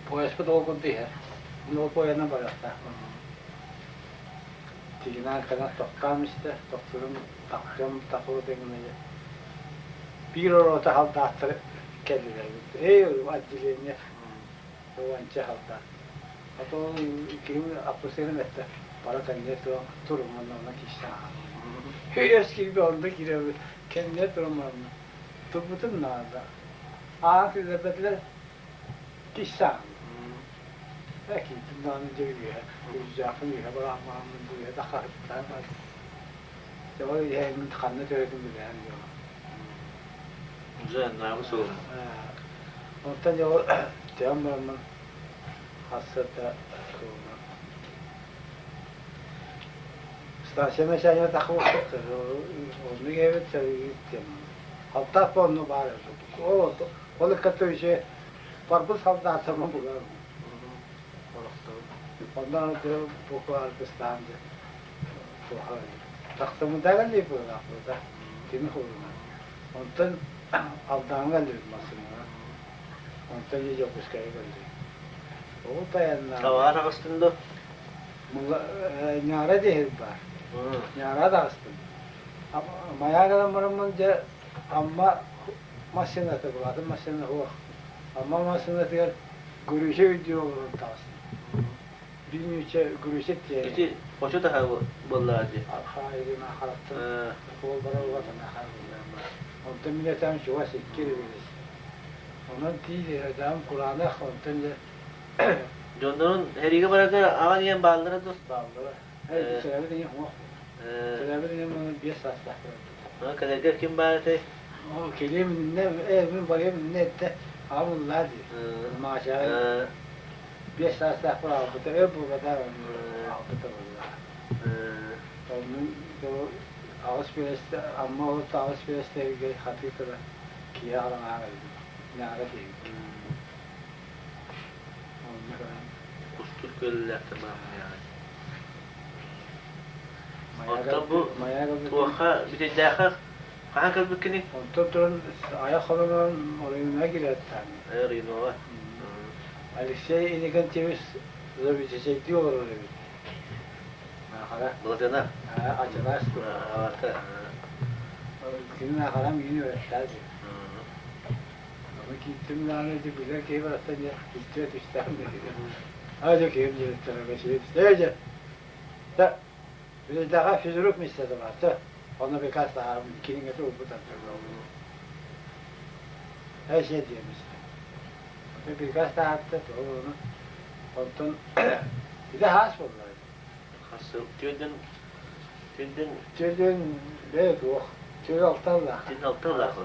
Поезпыт ол курдук иһэр. Мин ол поеһынан барыахтаахпын. Тигинээн кэлэн тохтоон истэ, тохтуурум тахтыам тахуо дэҥнэйэ. Биир орота халдааттар кэллилэр. Эй, отделение уонча халдаат. А то киһим аппасыаным эттэ, бара кэннэ туруммун онно киирсэн аҕалым. Өс киирбэ онно киирэбин, кэннэ туруммун турбутум наада. Аан киллэрбэтилэр, киирсэн Киирдим даҕаны дьэ үөһэ, үрдээхпин үөһэ барааммын үөһэ да хаһыттаан Дьэ ол иһэҥмин ханна төрөтүн билэһэн дьоно. Уже наабы суол. Онтон дьэ ол тыам бараммын хассата тугуна станция начальника тахыбыппыт оннук эбит тем Алтаах онно баар ол ол ыкката үчү барбыт солдаттарым булар Онно буку аргыстаан дьэ тахсаммытааҕар дии быһыылаах кими хуруна. Онтон Алдааҥҥа өллүбүт массыынаҕа. Онтон дьэ Дьокуускайга кэллибит. Ол тайаннаан Табаҕар аҕыстын дуо? Ньаара диэһит баар. Ньаара таҕыстым. Майаа гынан бараммын дьэ Амма массыыната булаатын массыына суох. Амма массыынатыгар Грыша өйдүү олорон таҕыстым. Биир Грыша тиэрэ. Ити хочо таһа буоллаҕа дии. Хаайыгына хараттан суол барар уотана хааллаама. Онтон мин этам чугас икки эрэ Онон тиий этам кураанах онтон дьэ Дьоннорун эригэ барарга аҕан ийэм бааллара дуо? Бааллара. Сэлэбит ийэм суох. Сэлэбит ийэм 5 саастаах. Кэлэргэр ким баар этэй? Ол кэлиэм иннинэ, мин барыам иннинэ эттэ, аҕам ыллаа дии. Маачаҕа 5 саастаахпар аҕалбыта, өр буолбата аҕалбыта буолла. Оннун аҕыс биэрэстэ, Амма орто аҕыс биэрэстэргэ хатыы тура киһи хараҥаҕа кэлбит. Ньаара тиийбит. Онно кэлэн Кустур күөллээхтэр бааммыйаҕай. Оттон бу туохха бүтэйдээххэ хаһан кэлбиккиний? Онтон туран айах холонон оройуонуга киирээттаан. Оройуонуга. Алексей Иннокентьевич заведующайдыы олорор эбит. Наахара. Былатына. Ачалаас. Аҕата. Кини наахарам миин үөрэттээ дии. Аны кииттим даҕаны ити билэр киһи барахсан дьэ үстүө түстээх Аа дьэ киһим диэбиттэрэ бэсиэ ээ дьэ да Бүтэйдээхэ физрук миссията баар онно приказ таһаарым кинигэ уурбут Эсиэ диэмистэ. Онтон приказ таһаарта ону онтон ити хаас буолла. Хас сыл түөрдэн түөрдэн Түөрдэн бэйэ туох түөрт алталлаах. Түөрт алталлаах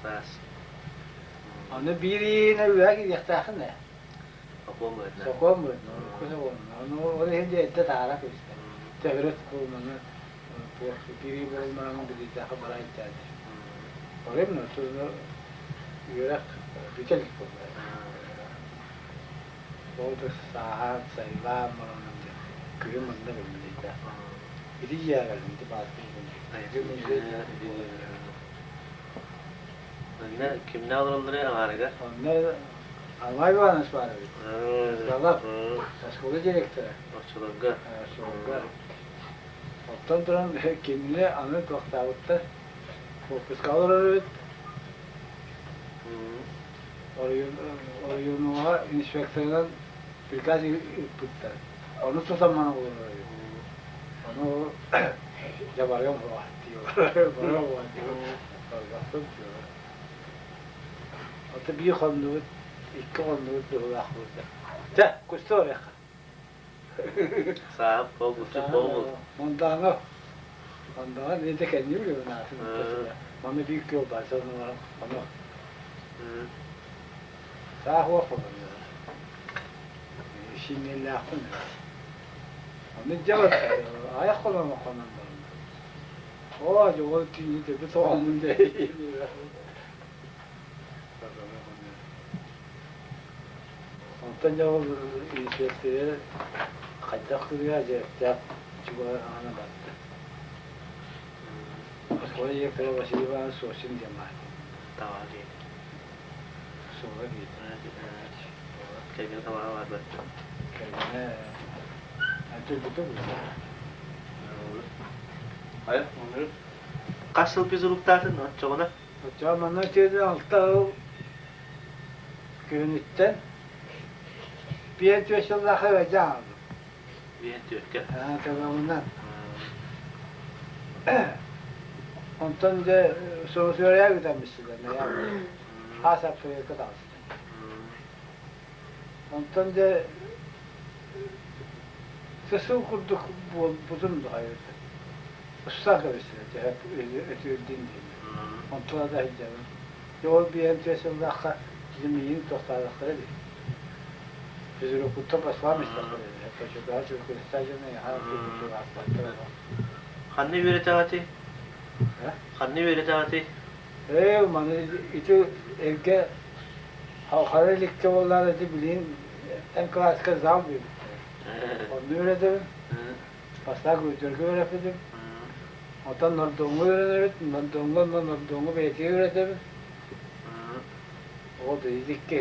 саас. Аны биириинэ үөһэ киириэхтээххин ээ. Сокуон быһыытынан. Сокуон быһыытынан, урукку сокуонунан. Ону ол иһин дьэ эрдэ таһаара кэбистэ. Төһөрөт кууманы туох биирии буолмараҥын билиитээхэ бара илдьээдэ. Ол именно үөрэх бүтэ илик буолла. Ол да сааһаан, сайылаан баранан дьэ күһүн манна кэлбитэ. Ити дьиэҕэ кэллим, ити баартын Манна кимнээх олороллорой аҥаарыгар? Онно Алмай Иванович баар эбит. Залап, оскуола директора. Оччолорго. Оччолорго. Оттон туран кинини аны туохтаабыттар. Отпуска олорор эбит. Оройуонуга инспекторынан приказ ыыппыттар. Ону тутан манан олорор эбит. Ону дьэ барыам буолуо диир. Барыам буолуо диир. Барбаппын диир. Ото биир хоннубут, икки хоннубут быһыылаах буолда. Чэ, кустуу барыахха. Саап, болбуччу болбут. Мандааҥа. Мандааҥа диэн кэннии билэбин аатын. Манна биир күөл баар, сонно ону. Саах уох буолан. Сиҥнэллээхпин. Ону дьэ айах хонон хонон баран. Оо, дьоҕор түүнү төбө тоҕоммун дии. Онтон дьэ ол инспекция Хайдах кырыа дьиэктээх чугаһаана барда. Оскуола директора Василий Иванович Сосин диэн баар. Табаа диэн. Суола биир. Кэргэнэ табаҕа барбат. Кэргэнэ өлбүтэ буолла. Айа, оннук. Хас сыл физруктаатын оччоҕуна? Оччоҕо манна тиэрдэн алта сыл күһүнүттэн биэн түөрт сыллаах ыалдьан хаалбыт. Биэн түөркэ. Табаҕынан. Онтон дьэ соҕусуорайа ыытан бистилэр Хаас аппыйарга таҕыста. Онтон дьэ сыл курдук буолбутун да устаах кэбистилэр өтүөрдүн диэн. Онтон да сылдьабын. Дьэ ол биэн түөрт сыллаахха миигин тохтоотохторо дии. Физрукуттан послам истэхтэрэ Почетаҕа чуркуста дьоно яһаа Ханна үөрэтэҕитий? Ханна үөрэтэҕитий? Ээ, маны ити эргэ хара иликкэ буоллар ити билигин эн кылааска зал биэрбиттэрэ. Онно үөрэтэбин. Бастаан Гүлдөргө үөрэппитим. Оттон Нордоҥҥо үөрэнэбит. Нордоҥҥо онно Нордоҥҥо бэйэтигэр үөрэтэбин. Ол да иликкэ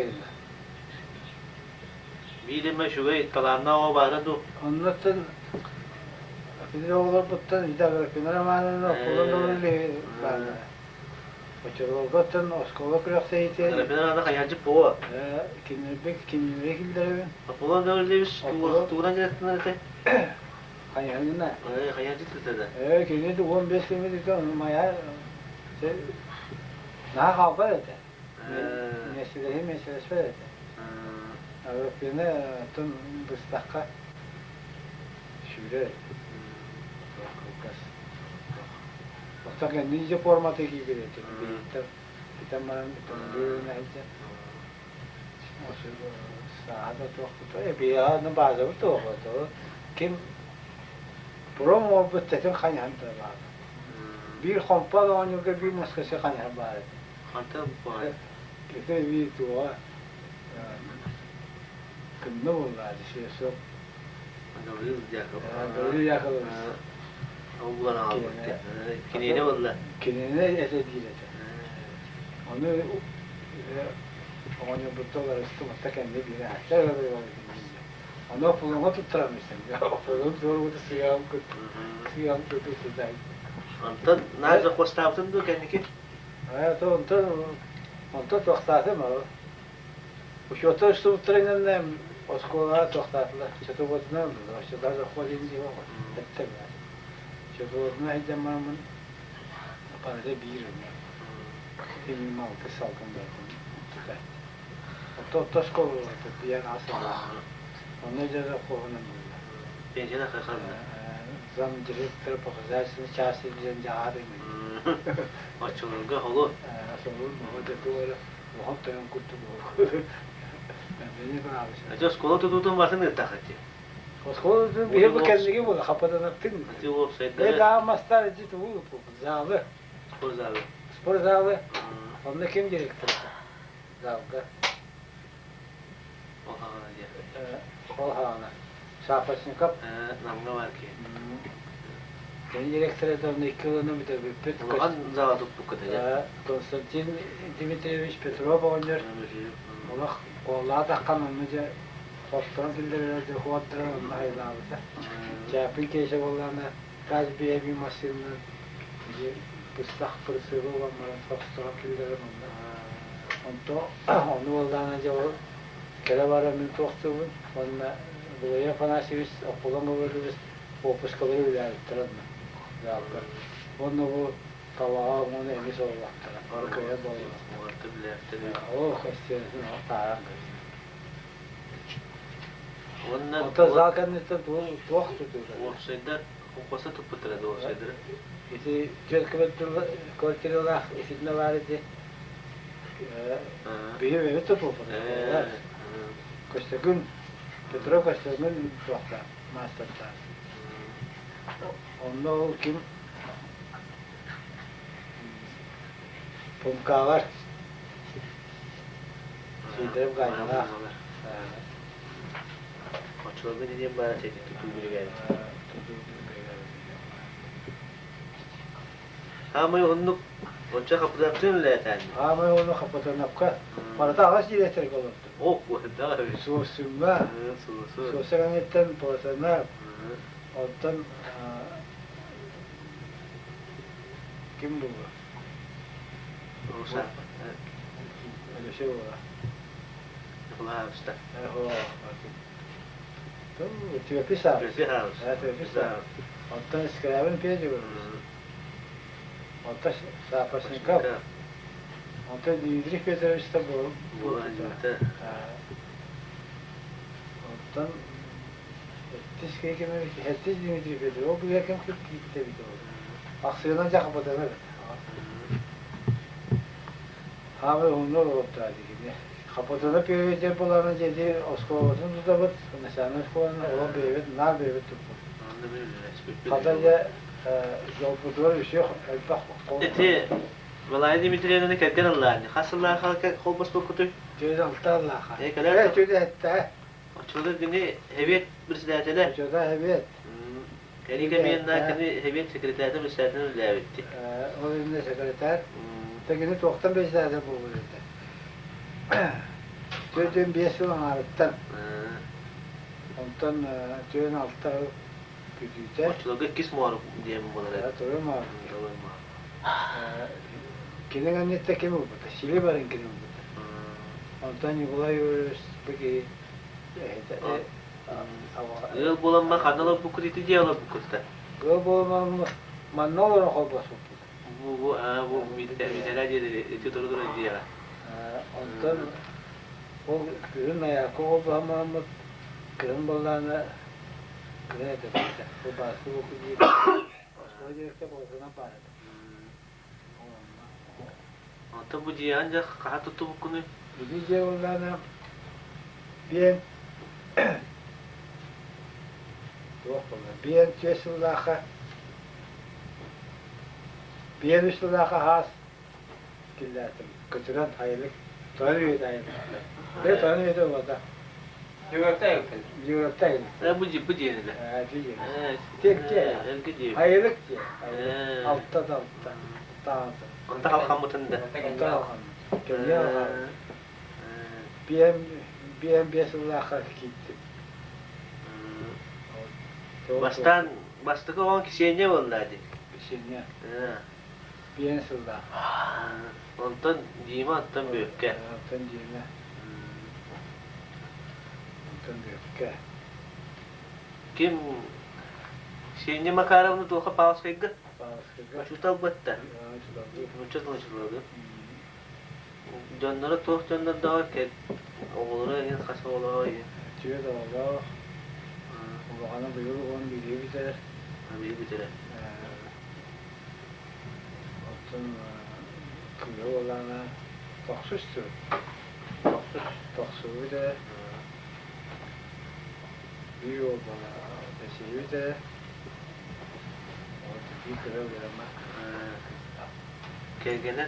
Биир эмэ үчүгэй талааннаах оҕо баара дуу? Оннуттан кинилэр оҕолорбуттан Ида Аграфена Романовна оскуола бааллара. Оччолорготтон оскуола күрэхтэһиитэ Аграфена Романовна хайааччы буо. Кинилэрбит кинилэри киллэрэбин. Аполлон Гаврильевич тугунан дьарыктанар этэ? Хайаһына. Хайааччы тутата. Ээ, кини 15 километр мая наһаа хаалбат этэ. Миэстэлэһи миэстэлэспэт этэ. Аграфена оттон быстахха сүүрэр этэ. Кылгас. Оттон кэнники дьэ формата киирбит этэ. Биһиттэн бүтэн баран бүтэн сылдьан сааһа да туохпут эбиэҕэ баазабыт туох ким пром оҥорбут тэтин хайаһан да баара. Биир хомпо оонньуурга биир москвичи хайаһан баар этэ. Хантан баар? Ити биир туоҕа кымна буоллаа дьэ Гаврил Дьяков. Гаврил Яковлевич. Ол булан аҕалбыт. Кинини булла. Кинини этэ диир этэ. Ону оҕонньорбуттан уларыстым, отта кэннэ биир ааттар Ону Аполлоҥҥа туттаран истэн. Аполлон туорубута сыаҕым кытта сыаҕым кытта сыдай. Онтон наар захвостаабытын дуу кэнники? Ээ, то онтон онтон туохтаатым ол. Учуоттар устубуттарынан оскуолаҕа туохтаатылар. Чотубуотунан ыллылар. Оччотугар захват иһин эттэ Чотубуотунан сылдьан бараммын парада биир Тимир малты салгын бардым. Отто оскуолалар биэн асыллаах. Онно дьэ хоһунан булла. Пенсияда хаханна. Зам директор по хозяйственной части диэн дьаһаадый Оччолорго холу. Солун моһо туора моһон тойон курдук буолу. Мени баабыса. Ача оскуола тутуутун батын ыттахати. Оскуола тутуутун биһи бу кэнниги була хападанаттын. Ити уопсайдары. Э мастар ити тугу залы. Спорт залы. Спорт залы. Онно ким директор? Залга. Ол хаҕана диэн. Ол хаҕана. Шапошников. Намҥа бар киһи. Кини директора давно икки ылына бүтэрбиппит. Улахан зала туппуккут этэ. Константин Дмитриевич Петров оҕонньор олох куоллаатаххан онно дьэ хосторон киллэрэр дьэ хуоттаран онно айылаабыта. Чээппин Кеша буоллаҕына таас биэби массыынанан быстах прицелы ылан баран хосторон киллэрэн онно. Онто ону буоллаҕына дьэ ол кэлэ бара мин туохтуубун уонна Владимир Афанасьевич Аполлон Гаврильевич уоппускалары үлэлээбиттэрэ онно залга. Уонна бу табаҕа уонна эмиэ сололоохторо. Аркыйа буолла. Оо, костюмун тааран көрсө. Уонна Онтон зал кэнниттэн туох тутуута? Уопсайдар холкуоста туппуттара дуо уопсайдары? Ити түөрт квартиралаах итиннэ баар ити биһи бэйэбит тутууппут. Көстөкүн Петро Көстөкүн туохтаах маастардаах. Онно ол ким Пумкаалар Сиидэрим Гаанньалаах. Оччолорго не диэн баара этэ тутуу биригээдэтэ. Тутуу биригээдэтэ диэн баара. Хаамай уһуннук онча хапытаптыын үлэлээтээн. Хаамай уһуннук Хапытанапка барыта аҕыс дириэктэргэ олордум. О, куотардаах эбит. Суосуҥҥа, Суосу. Суоса кэнниттэн Платонов, оттон ким буолла? Руса. Алексей буолла. Николаевста. Түөпүс аабыс. Түөпүс аабыс. Түөпүс аабыс. Оттон Скрябин Петя Оттон Сапожников. Онтон Дмитрий Петрович-та буолбута. Оттон Сэттис Сэттис Дмитрий Петрович, ол быыһа ким киирбитэ эбитэ буолла. Ахсыынан дьахпатана эбит. Хаамай уһуннук олордо дии Хапытана пиэрэтэ булана дьэди оскуолатын тутабыт, национальнай оскуоланы олох бэйэбит наар бэйэбит туппут. Хата дьэ дьолбутугар үсүөх элбэх Ити Валерия Дмитриевнаны кэргэн ыллаан, хас сыллаах холбоспуккутуй? Түөрт алта ыллааха. Э, кэлэр Э, түөрт этте. Оччолор кини Сэбиэт председателэ. Оччото Сэбиэт. Кини кэмиэннэ кини Сэбиэт секретаря председателин үлэлээбитти. Ол иннинэ секретарь. Кини туохтан председатель буолбут этэ? 45 сыл аҥаарыттан. Онтон 46 бүтүүтэ. Оччолорго иккис муора диэн буолар этэ. Тоҕо муора. Кини кэнниттэн ким ылбыта? Сили барын кини ылбыта. Онтон Николай Юрьевич бу киһи Ыал буоламмар ханна олорбуккут ити дьиэ олорбуккут да? Ыал буоламмар манна олорон холбоспуппут. Бу бу аа бу Миитэрэ диэри ити туру турар дьиэҕэ. Онтон ол күһүн Майаакка холбоһоммут кыһын буоллаҕына кыһын этэ бу бааскы буку диир оскуола диэккэ болотунан баар этэ. Онтон бу дьиэҕин дьэ хаһан туттубуккунуй? Ити дьиэ буоллаҕына биэн туох буолла биэн түөрт сыллаахха биэн үс сыллаахха хаас киллээтим кытыран айылык тоон үйэтэ айылык бээ тоон үйэтэ буолбата Дьөгүөртэй айылык Дьөгүөртэй айылык Э бу дьиэ бу дьиэнилэ. Ээ дьиэ Э тиэк дьиэ эргэ дьиэ. айылык дьиэ алта да алта таата Онто халхаммытын да. Онто халхаммыт кэмҥэ алҕаабыт биэм биэм биэс сыллаахха киирдим Бастаан бастакы оҕоҥ Ксения буолла дии. Ксения биэн сыллаах. Онтон Дима, онтон Бүөккэ. Онтон Дима. Онтон Бүөккэ. Ким Ксения Макаровна туоха Павловскайга? Павловскайга. Учуутал бытта. Учуутал учуутал. Дьонноро туох дьоннордооҕор оҕолоро иһин хас оҕолоро иһин? Түөрт оҕолоох. Улахана быйыл уон бииргэ бүтэрэр. Биир бүтэрэр. Оттон кыыһа буоллаҕына тохсус сыл. Тохсус тохсуһу бүтэрэр. Биир уол буолла бэсиһи бүтэрэр. Вот биир кыра үөрэммэт. Кэргэнэ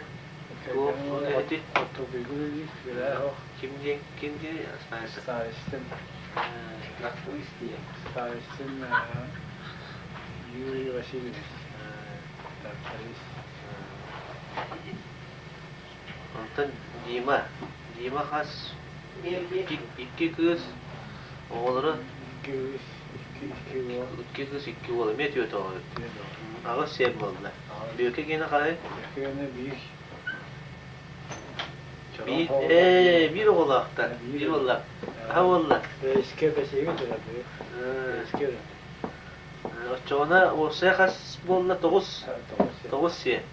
Ким диэн ким диэн Старостин. Старостин Юрий Васильевич. Тракторист. Онтон Дима. Дима хас икки кыыс оҕолоро Икки кыыс, икки уол. Икки кыыс, икки уол. Эмиэ түөрт оҕо. Аҕыс сиэн буолла. Бүөкэ гиэнэ хаһый? Бүөкэ гиэнэ биир. Биир, ээ, биир оҕолоохтор. Биир уоллаах. Аһа буолла. Бэйискэ бэсиги турар. Бэйискэ Оччоҕуна уопсайа хас буолла? Тоҕус. Тоҕус сиэн.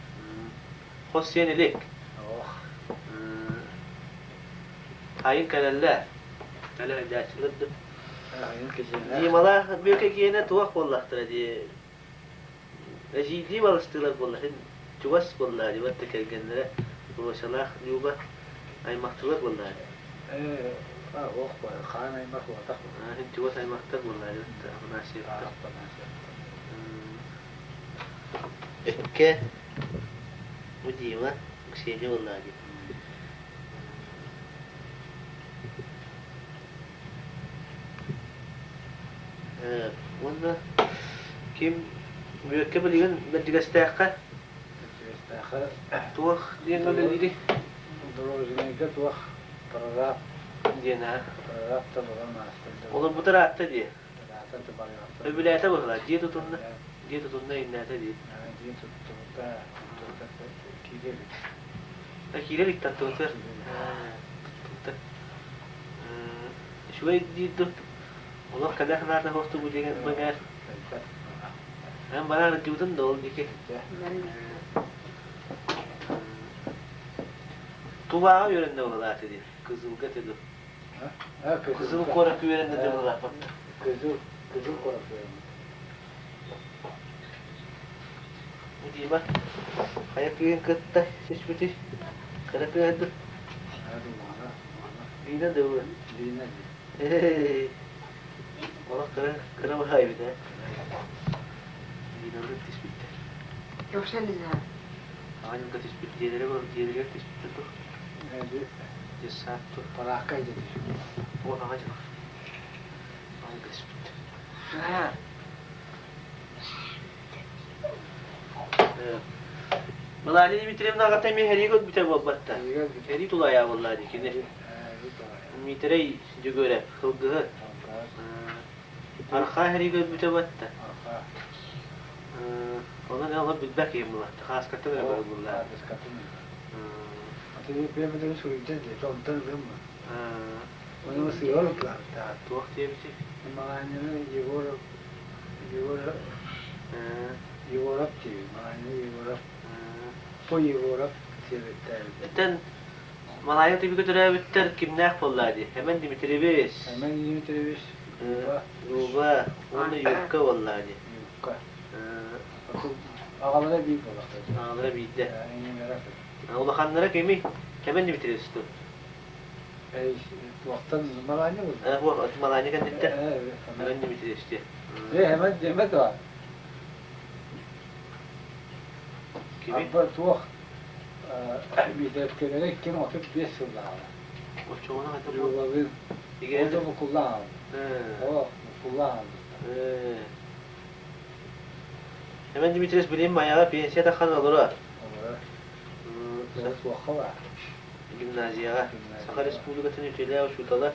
Хос сиэн илик. Ох. Айын кэлэллэр. Кэлэ дьааччылар да. Дималаах Бүөкэ киэнэ туох буоллахтара дии. Эдьиийдии балыстыылар буолла син чугас буолла дии батта кэргэннэрэ Росялаах Люба аймахтылар буолла Ээ, ох, хаан аймах буолбатах. Син чугас аймахтар буолла дии батта Афанасьевтар. Афанасьевтар. Экке бу Дима Ксения буолла дии. Уонна ким Бүөккэ билигин Бэрдьигэстээххэ Бэрдьигэстээххэ туох диэн үлэлиирий? Дорожнайга туох прораб диэн аа. Прораб да буолан маастар да. Олорбутар аатта дии. Аата тубарыахта. Өбүлээтэ быһыылаах, дьиэ тутунна. Дьиэ тутунна иннээтэ дии. Дьиэ туттубута, киирэ илик. Киирэ илик таттыбытыгар. Туттубута. Үчүгэй диир ду. Олох кэлэ санаата суохтук бу диэн бэҥээр. Эн бараар ылдьыбытын да ол диэки. Тулааҕа үөрэннэ быһылаата дии. Кызылга этэ ду. Кызыл куоракка үөрэннэ да быһылааппат. Кызыл, Кызыл куоракка үөрэннэ. Дима, хайа кыыһын кытта түспүтүй? Кыра кыыһа ду? Лина да bu? Лина. Олох кыра кыра баһаай эбит ээ. Линалыын түспүттэр. Вообще не знаю. Аанньалга түспүт дьиэлэрэ дьиэлэригэр түспүттэр дуо? Дьыссаат дуо? Параакка дьэ түспүт. О, аҕа дьыл. Аанньалга түспүттэр. Мелания Дмитриевна аҕата эмиэ һэриигэ өлбүтэ буолбатта. Һэрии тулаайаа буоллаа дии кини. Миитэрэй Дьөгүөрэп, сылгыһыт. Архаа һэриигэ өлбүтэ буолта. Онон эн олор билбэт киһим булатта. Хааскаттан эрэ көрөр буллаа. Оны сыһар утулаабыттаах. Туох диэбитий? Маланины Егоров Егоров Егоров диэбит. Маланина Егоров. По Егоров диэбиттээбит. Этэн Малая түбүгэ төрөөбүттэр кимнээх буоллаа дии? Эмэн Дмитриевич. Эмэн Дмитриевич. Люба. Люба уонна Юрка буоллаа дии. Юрка. Аҕалара биир буоллахтар. Аҕалара биирдэ. Улаханнара кимий? Эмэн Дмитриевич дуо? Туохтан Маланя буолла? Маланя кэнниттэн. Эмэн Дмитриевич дии. Эмэн Эмэн дуо? Кими? Абба туох Биэтэпкэлэрэ иккиэн 35 сыллааҕы. Оччоҕуна хайдах Люлалыын. Ол да букуллаан. Оо, букуллаан. Эмэн Дмитриевич билим Майаҕа пенсия таххан олоро. Олоро. Суохха баар. Гимназияҕа. Саха Республикатын үтүөлээх учуутала.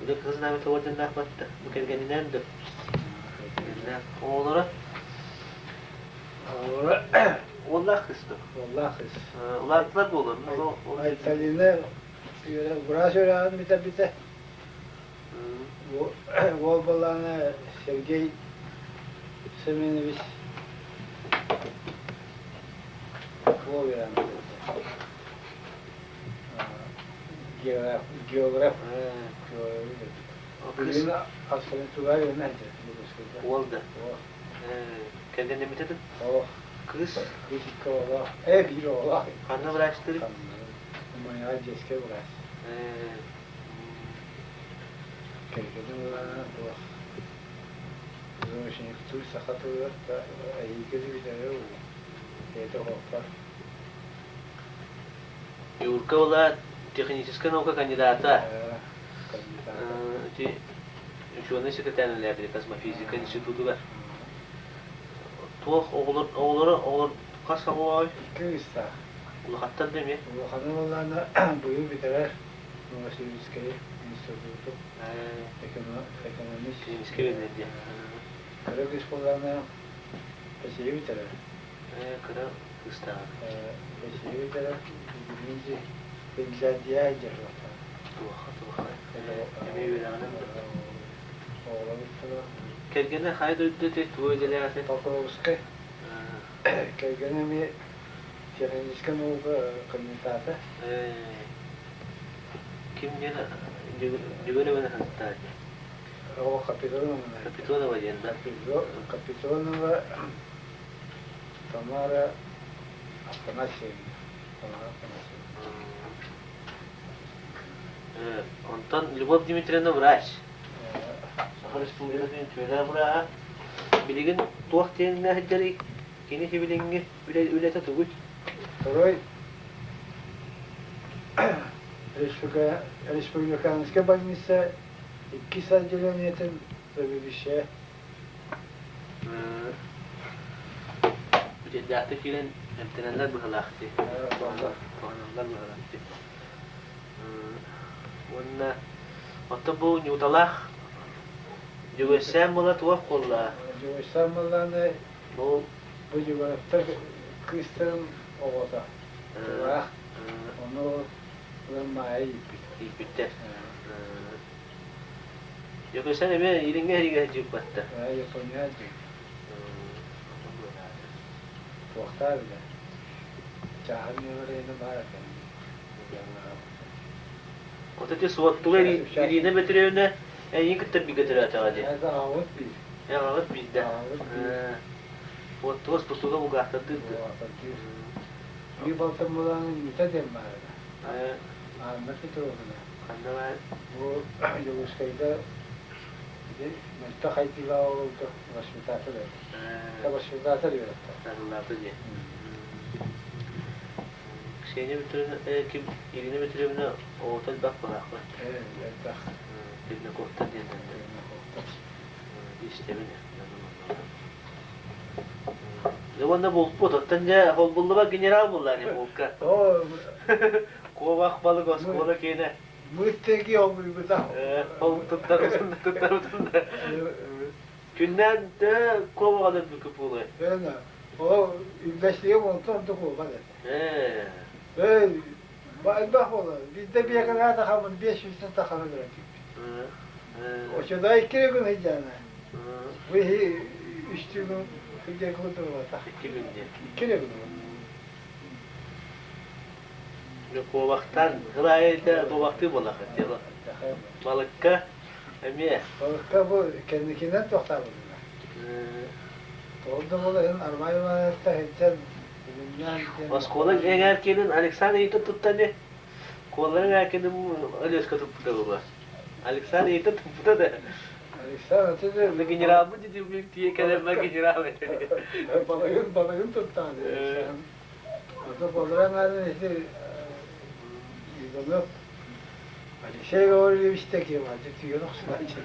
Үлэ Кыһыл Знамя орденнаах батта. Бу кэргэнинээн да. Оҕолоро Уоллаах кыыс дуо? Уоллаах кыыс. Улааттылар буолуо. Айталина быраас үөрэҕин бүтэрбитэ. Уол буоллаҕына Сергей Семенович уол үөрэҕин бүтэрбитэ. Географ. Географ. Билигин аспирантура үөрэнэ сылдьар. Уол да? Кэргэннэммитэ да? Оо. Кыыс? Кыыс икки оҕолоох. Ээ, биир оҕолоох. Ханна врачтыыр? Майаҕа дьиэскэ врач. Кэргэним ылаана туох. Зоочниктуур саха тылыгар да эһиги бүтэрэ уу. Бэйэтэ оһохпор. Юрка была техническая наука кандидата. Кандидата. Ити ученый секретарь үлэлээбит космофизика институтугар. Туох оҕолор оҕолоро оҕолор хас оҕоой? Икки кыыстаах. Улахаттар да эмиэ? Улахана буоллаҕына быйыл бүтэрэр Новосибирскай институту экономист. Клиническэй биллэр диэн. Кыра кыыс буоллаҕына Россия бүтэрэр. Кыра кыыстаах. Россия бүтэрэр. Билигин Финляндия дьарыктанар. Туохха туохха эмиэ үөрэҕинэн Оҕолор бүттүлэр. Кэргэнэ хайа дойду этэй, тугу идэлээх этэй? Покровскай. Кэргэнэ эмиэ техническэй наука кандидата. Ким диэн Дьөгүөрөбүнэ сырыттаа дии? О, Капитонова. Капитонова диэн да? Капитонова Тамара Афанасьевна. Тамара Афанасьевна. Онтон Любовь Дмитриевна врач. Саха Республикатын үтүөлээх бырааһа. Билигин туох диэннээх сылдьарый? Кини сибилиҥҥи үлэтэ тугуй? Второй республиканскай больница иккис отделениетын Заведующая. Бүтэрдээхтик киирэн эмтэнэллэр быһыылаах дии. Туһаналлар быһыылаах дии. Уонна оттон бу Ньууталаах Дьөгүөссээн буола туох буолла? Дьөгүөссээн буоллаҕына Бу бу Дьөгүөрэптэр кыыстарын оҕото. Тулаах. Ону ылан Маайа ииппит. Ииппиттэр. Дьөгүөссээн эмиэ илиҥҥэ эһиги сылдьыбаттар. Япония дии. Туохтаа бile. Чааһын ньыгырайына баар экен. Вот эти суоттуга Ирина Петровна эйигин кытта бигэ төрөөтөҕө дии. Аҕабыт биир. Аҕаҕыт биирдэ. Аҕабыт биир. Суоттуга спортуга бугаахтардыыр. Биир балтым булаан Нюта диэн баар этэ. Анна Петровна. Ханна баар? Бу Дьокуускайга ити мөлтөх хайдыылаах оҕолорго воспитатель этэ. Воспитатель үөрэттэ. Арыллаата дии. Ксения Петровна, ким Ирина Петровна оҕото элбэх быһаахпа. Элбэх. Пермяковтар диэн. Пермяковтар. Истэбин. Дьэ уонна булпут, оттон дьэ холбуллуба генерал булла ини булка. Куобах балык оскуола киэнэ. Мыттеги олбуйбута. Ол туттар туттар туттар. Күннээн дэ куобаҕа өлбүккэ буолуой. Эна, ол үллэстигэ онтон ордук буолбат этэ. Ээ. Эй, элбэх буолар. Биирдэ биэкэлээх тахаммын 500 таханы көрөн киирбит. Очода икки күн сылдьаана. Бу иһи үстүү күн сылдьар курдук Икки күн диэн. Икки күн. Куобахтаан, сыл аайы куобахтыы буоллахха дело. Балыкка эмиэ. Балыкка бу кэнникинэн туохтаабытына. Ол да буола иһин Армай Ивановичта сылдьан Оскуола эҥээр киэнин Александр ыйытан туттан Куолларын эҥээр киэнин Өлүөскэ туппута буолуо. Александр ыйытан туппута да. Александр На генералбыт дии тиийэ кэлэн генерал этэ. Балыгын балыгын туттаан. Ото болран аны ити Иванов Алексей Гаврильевич таким, а түйен охсулаачы.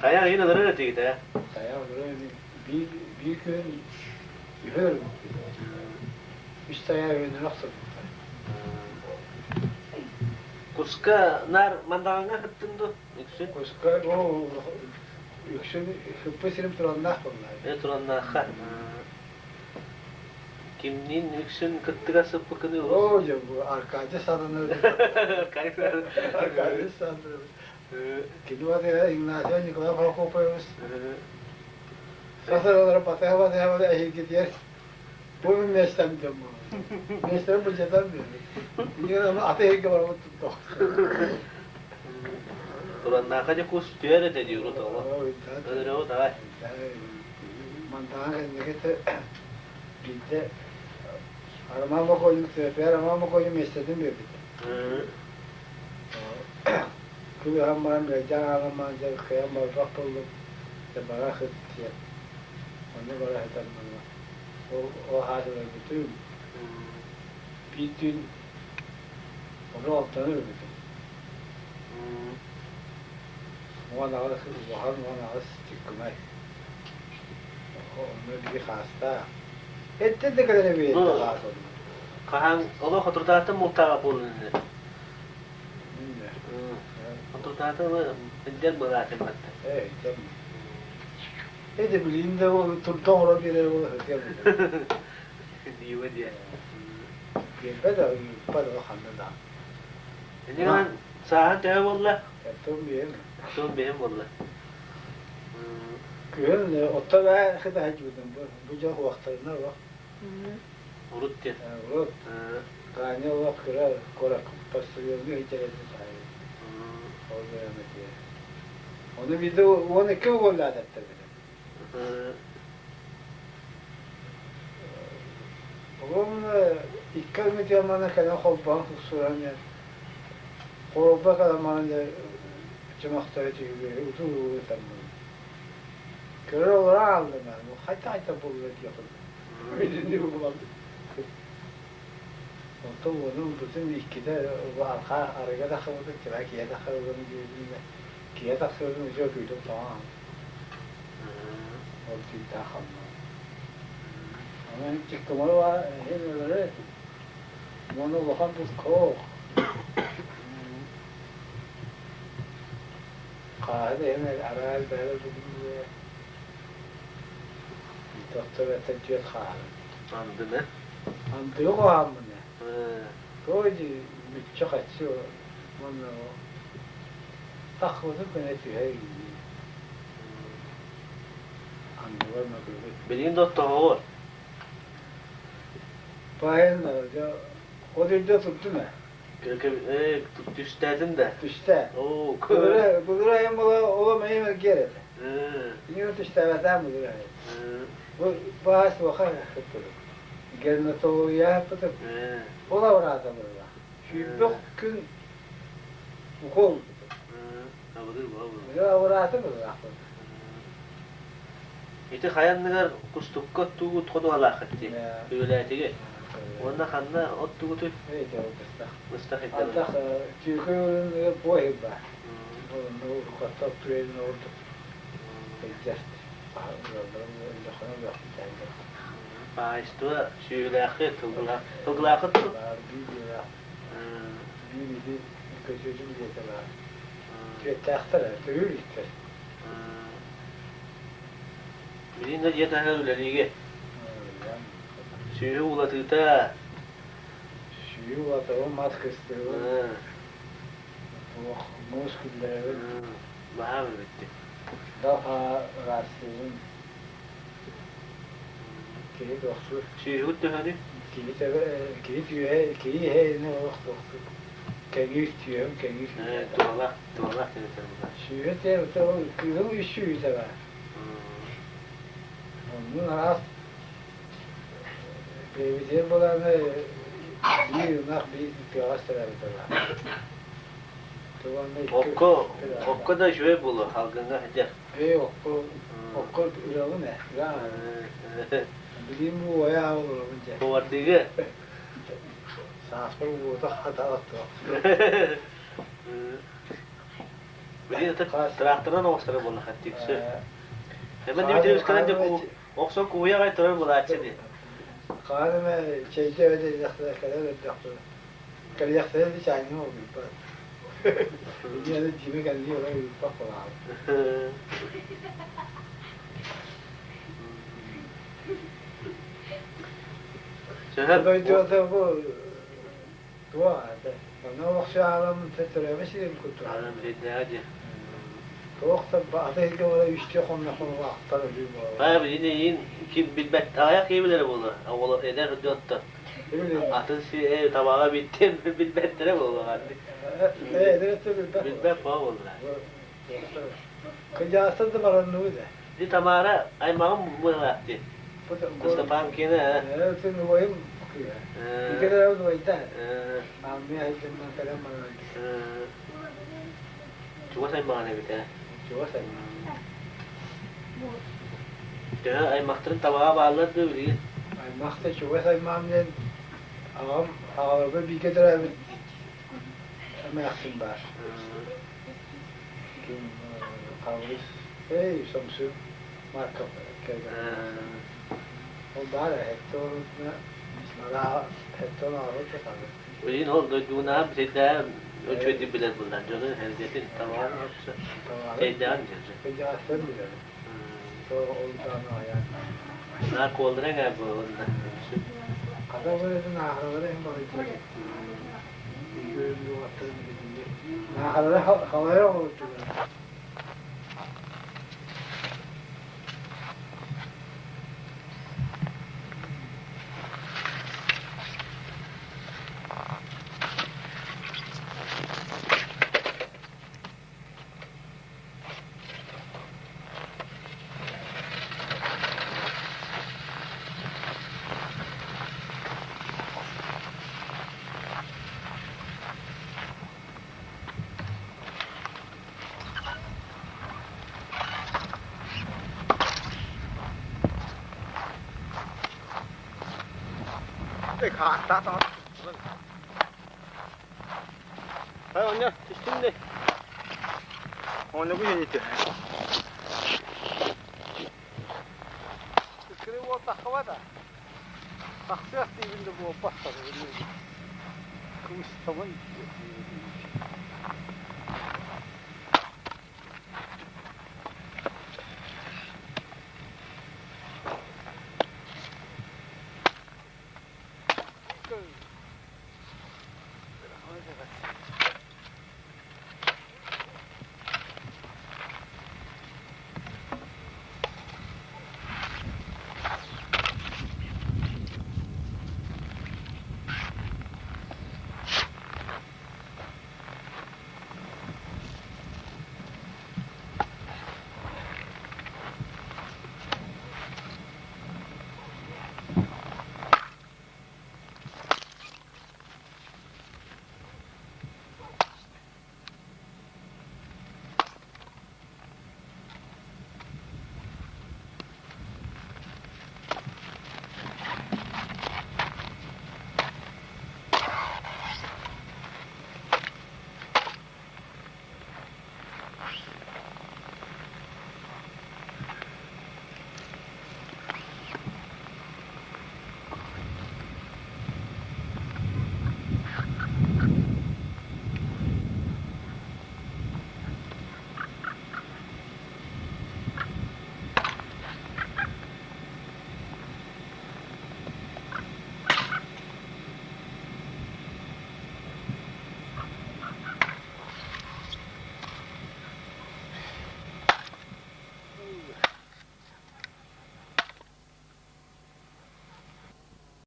Таяқ иин ылырыр этигит ээ? Таяқ ылырыр биир биир күн үһөр үс таяқ үһүнэн охсубуттар. Куска наар мандаҕаҥҥа сыттын дуо? Үксүн? Куска ол үксүн хыппы сирим тураннаах буолла. Э тураннаахха. Кимниин үксүн кыттыгас сыппыкыный олус? Оо дьэ бу Аркадий Саданович. Аркадий Саданович. Кини батыһа Игнатьев Николай Прокопьевич. Сасыралары батыһа-батыһа эһигитигэр бу миэстэм дьон буолар. Миэстэм былдьатан биэрбит. Инньэ аты эһиги барабыт туттах. Тураннаахха дьэ кус түһэр этэ дии урут оҕо. Өлөрөҕүт аҕай. Мантаҕа кэнники биирдэ Роман Бокойун, Роман Бокойун миэстэтин биэрбитэ. Күн баран ыалдьан хаалан баран дьэ кыайан барбах буоллум, дьэ бара сыт диэн. Онно бара сытан манна ол ол хаас өлөрбүтүм. Биир түүн ону алтаны өлбүтүм. 18 улахан 18 чыккымай. Онно биир хаастаах. Эттэн да кэлэн эбиэт хаас онно. Хаһан олох отурдааттан бултааҕа буолун ини. Отурдаата илдьэр былаатын батта. Ээ, илдьэр. Эти билигин да турда оҥорон биэрэр буола сытыам. Дииба диэ. Биэрбэт да, ыыппат да ханна да. Инньэ гынан сааһын төһө буолла? Оттон биэм. Оттон биэм буолла. Күһүн оттон ээ хыта сылдьыбытым бу. Бу дьон уохтарына олох. Урут диэн. Урут. Таня олох кыра куоракка почтальоҥҥа сылдьар этэ таайым. Ол бэйэм этиэ. Ону биирдэ 12 уоллаататтар били. По-моему, икки ымытыамана кэлэн холбоон суран хоруоппа кэлэн дьэ чөмөхтөрө түһүгү утуу ытаммын. Көрөр олоро хааллым бу хайта-хайта буолла диэх Итинник буолан. Онтон уонун бутун иккитэ арҕаа арыга тахсыбытын, кыра киһи тахсыбытын диэбитин да. Киһи тахсыбытын үчүгэй күүтүм тоҕо ол тиийдээх ханна. Онон чыккымары баар иһин өлөрө этим. Уонна улахан булкоох. Хааһы да иһин араас бэйэлэр бүгүн Доктор этэ түөрт хааһы. Андыны? Андыга хоһааммын Той мүччү-хаччы уонна таххыбытын көнө түһэ илии. Андылар мөкүбүт. Билигин да оттоһоҕу? Паайын ол үрдэ турдум ээ. Түстээтин да? Түстэ. Оо, Былыр айым була олом эйим эргиэр этэ. Кинигэ түстээбэтээм былыр айым. Бу баас уоха хыттырык. Герматология хыттырык. Ол абыраата буолла. Сүүрбэх күн укол Абыраата буолла. Ити хайанныгар кустукка тугут ходуһалааххыт дии, үөлээтиги. Уонна ханна оттугутуй? Быстах Антах түүкү буой ба. Уруккатта оттуйын ордук. Хаһаайыстыба сүөһүлээххит, тылгылаах, тылгылааххыт дуо? Биир биир ити көтүөтүн диэтэ баар. Түөттээхтэр төрүүр иттэр. Билигин да дьиэ таһыгар үлэлиигэ. Сүөһү уулатыыта. Сүөһү уулатабын, мас кыстыыбын, туох муус киллэрэбин. Баһаам эбит. Даха ыраастыыбын. Киһи тохсур. Сүөһүгүт төһөнүй? Киһи төбө, киһи түөһэ, киһи иһэ инэ олох тохсур. Кэҥиир түөһүм кэҥиир. Туһалаах, туһалаах диэн Сүөһү те кыыһым үс сүөһүтэ баар. Оннун араас бэйэбитигэр буолааны биир ынах биир тыаҕас төрөөбүтэ баар. Окко, окко да үчүгэй буолуо, халгыҥҥа сылдьар. Ээ, окко, окко ырабын ээ. Билигин бу уойа олоробун дьэ. Повардыыга? Сааспар уота хатааттыах. Билигин тракторынан оҕустара буолла хаттыыксы. Эмэн Дмитриевсканан дьэ охсон кууйа аҕай турар буолааччы дии. Хаан эмэ чэйдэ эбэтэ диэхтэрэ кэлэн эрдэхпинэ кэлиэхтэрэ дии чаанньым олуйбат. Ини Дима кэллии олор ыыппат буолаабыт. Сөһөр Дойдуота бу туох аата онно охсуһаалам төрөөбө сирим курдук. Аҕам сирдээҕи дьэ. Туох да ата сиргэ буола үстүү хонноххун өлүү буолар. Баа билин эйиин ким билбэт аҕыйах киһи билэрэ буолуо. Оҕолор эдэр дьонтон атын си табаҕа биттин билбэттэрэ буолуо. Эдэр өттө билбэт. Билбэт буолла. Кыдьаастар да баранныбы да. Ди Тамара аймаҕым быһалаах дии. Степан киэнэ Э, убайым кыыһа. Икки убайда. Ааммыйа айдымман кэлэн баран. Чугас аймаҕын эбит ээ. Чугас аймаҕым. Төһө аймахтарын табаҕа бааллар дуу билигин? Аймахта чугас аймаҕым диэн аҕам аҕаларга бииргэ төрөөбүт эмээхсин баар. Ким Хабырыс, эй, Сомсу Марков кэргэн. Ол баар эһэтте олорбутуна эһэтте олорбут да саҕа. Билигин ол дойдугунаһа сирдээҕи үчүгэйдик билэр буоллар дьону эргэтин табаҕын чэйдээҕин дьылдьы. Кыдьаастан билэбин. Ол даҕаны айаан. Наар куоллара эҥээр буолунна. Хата бырытын аахыралара иһин балыйдылар. Наахарара халайар оҕолордулар. Hay оня, түстүм де. Оонньоку дьэнити. Кыры уол таххыбата. Тахсыах диибин да буолбат Кыбыстабын.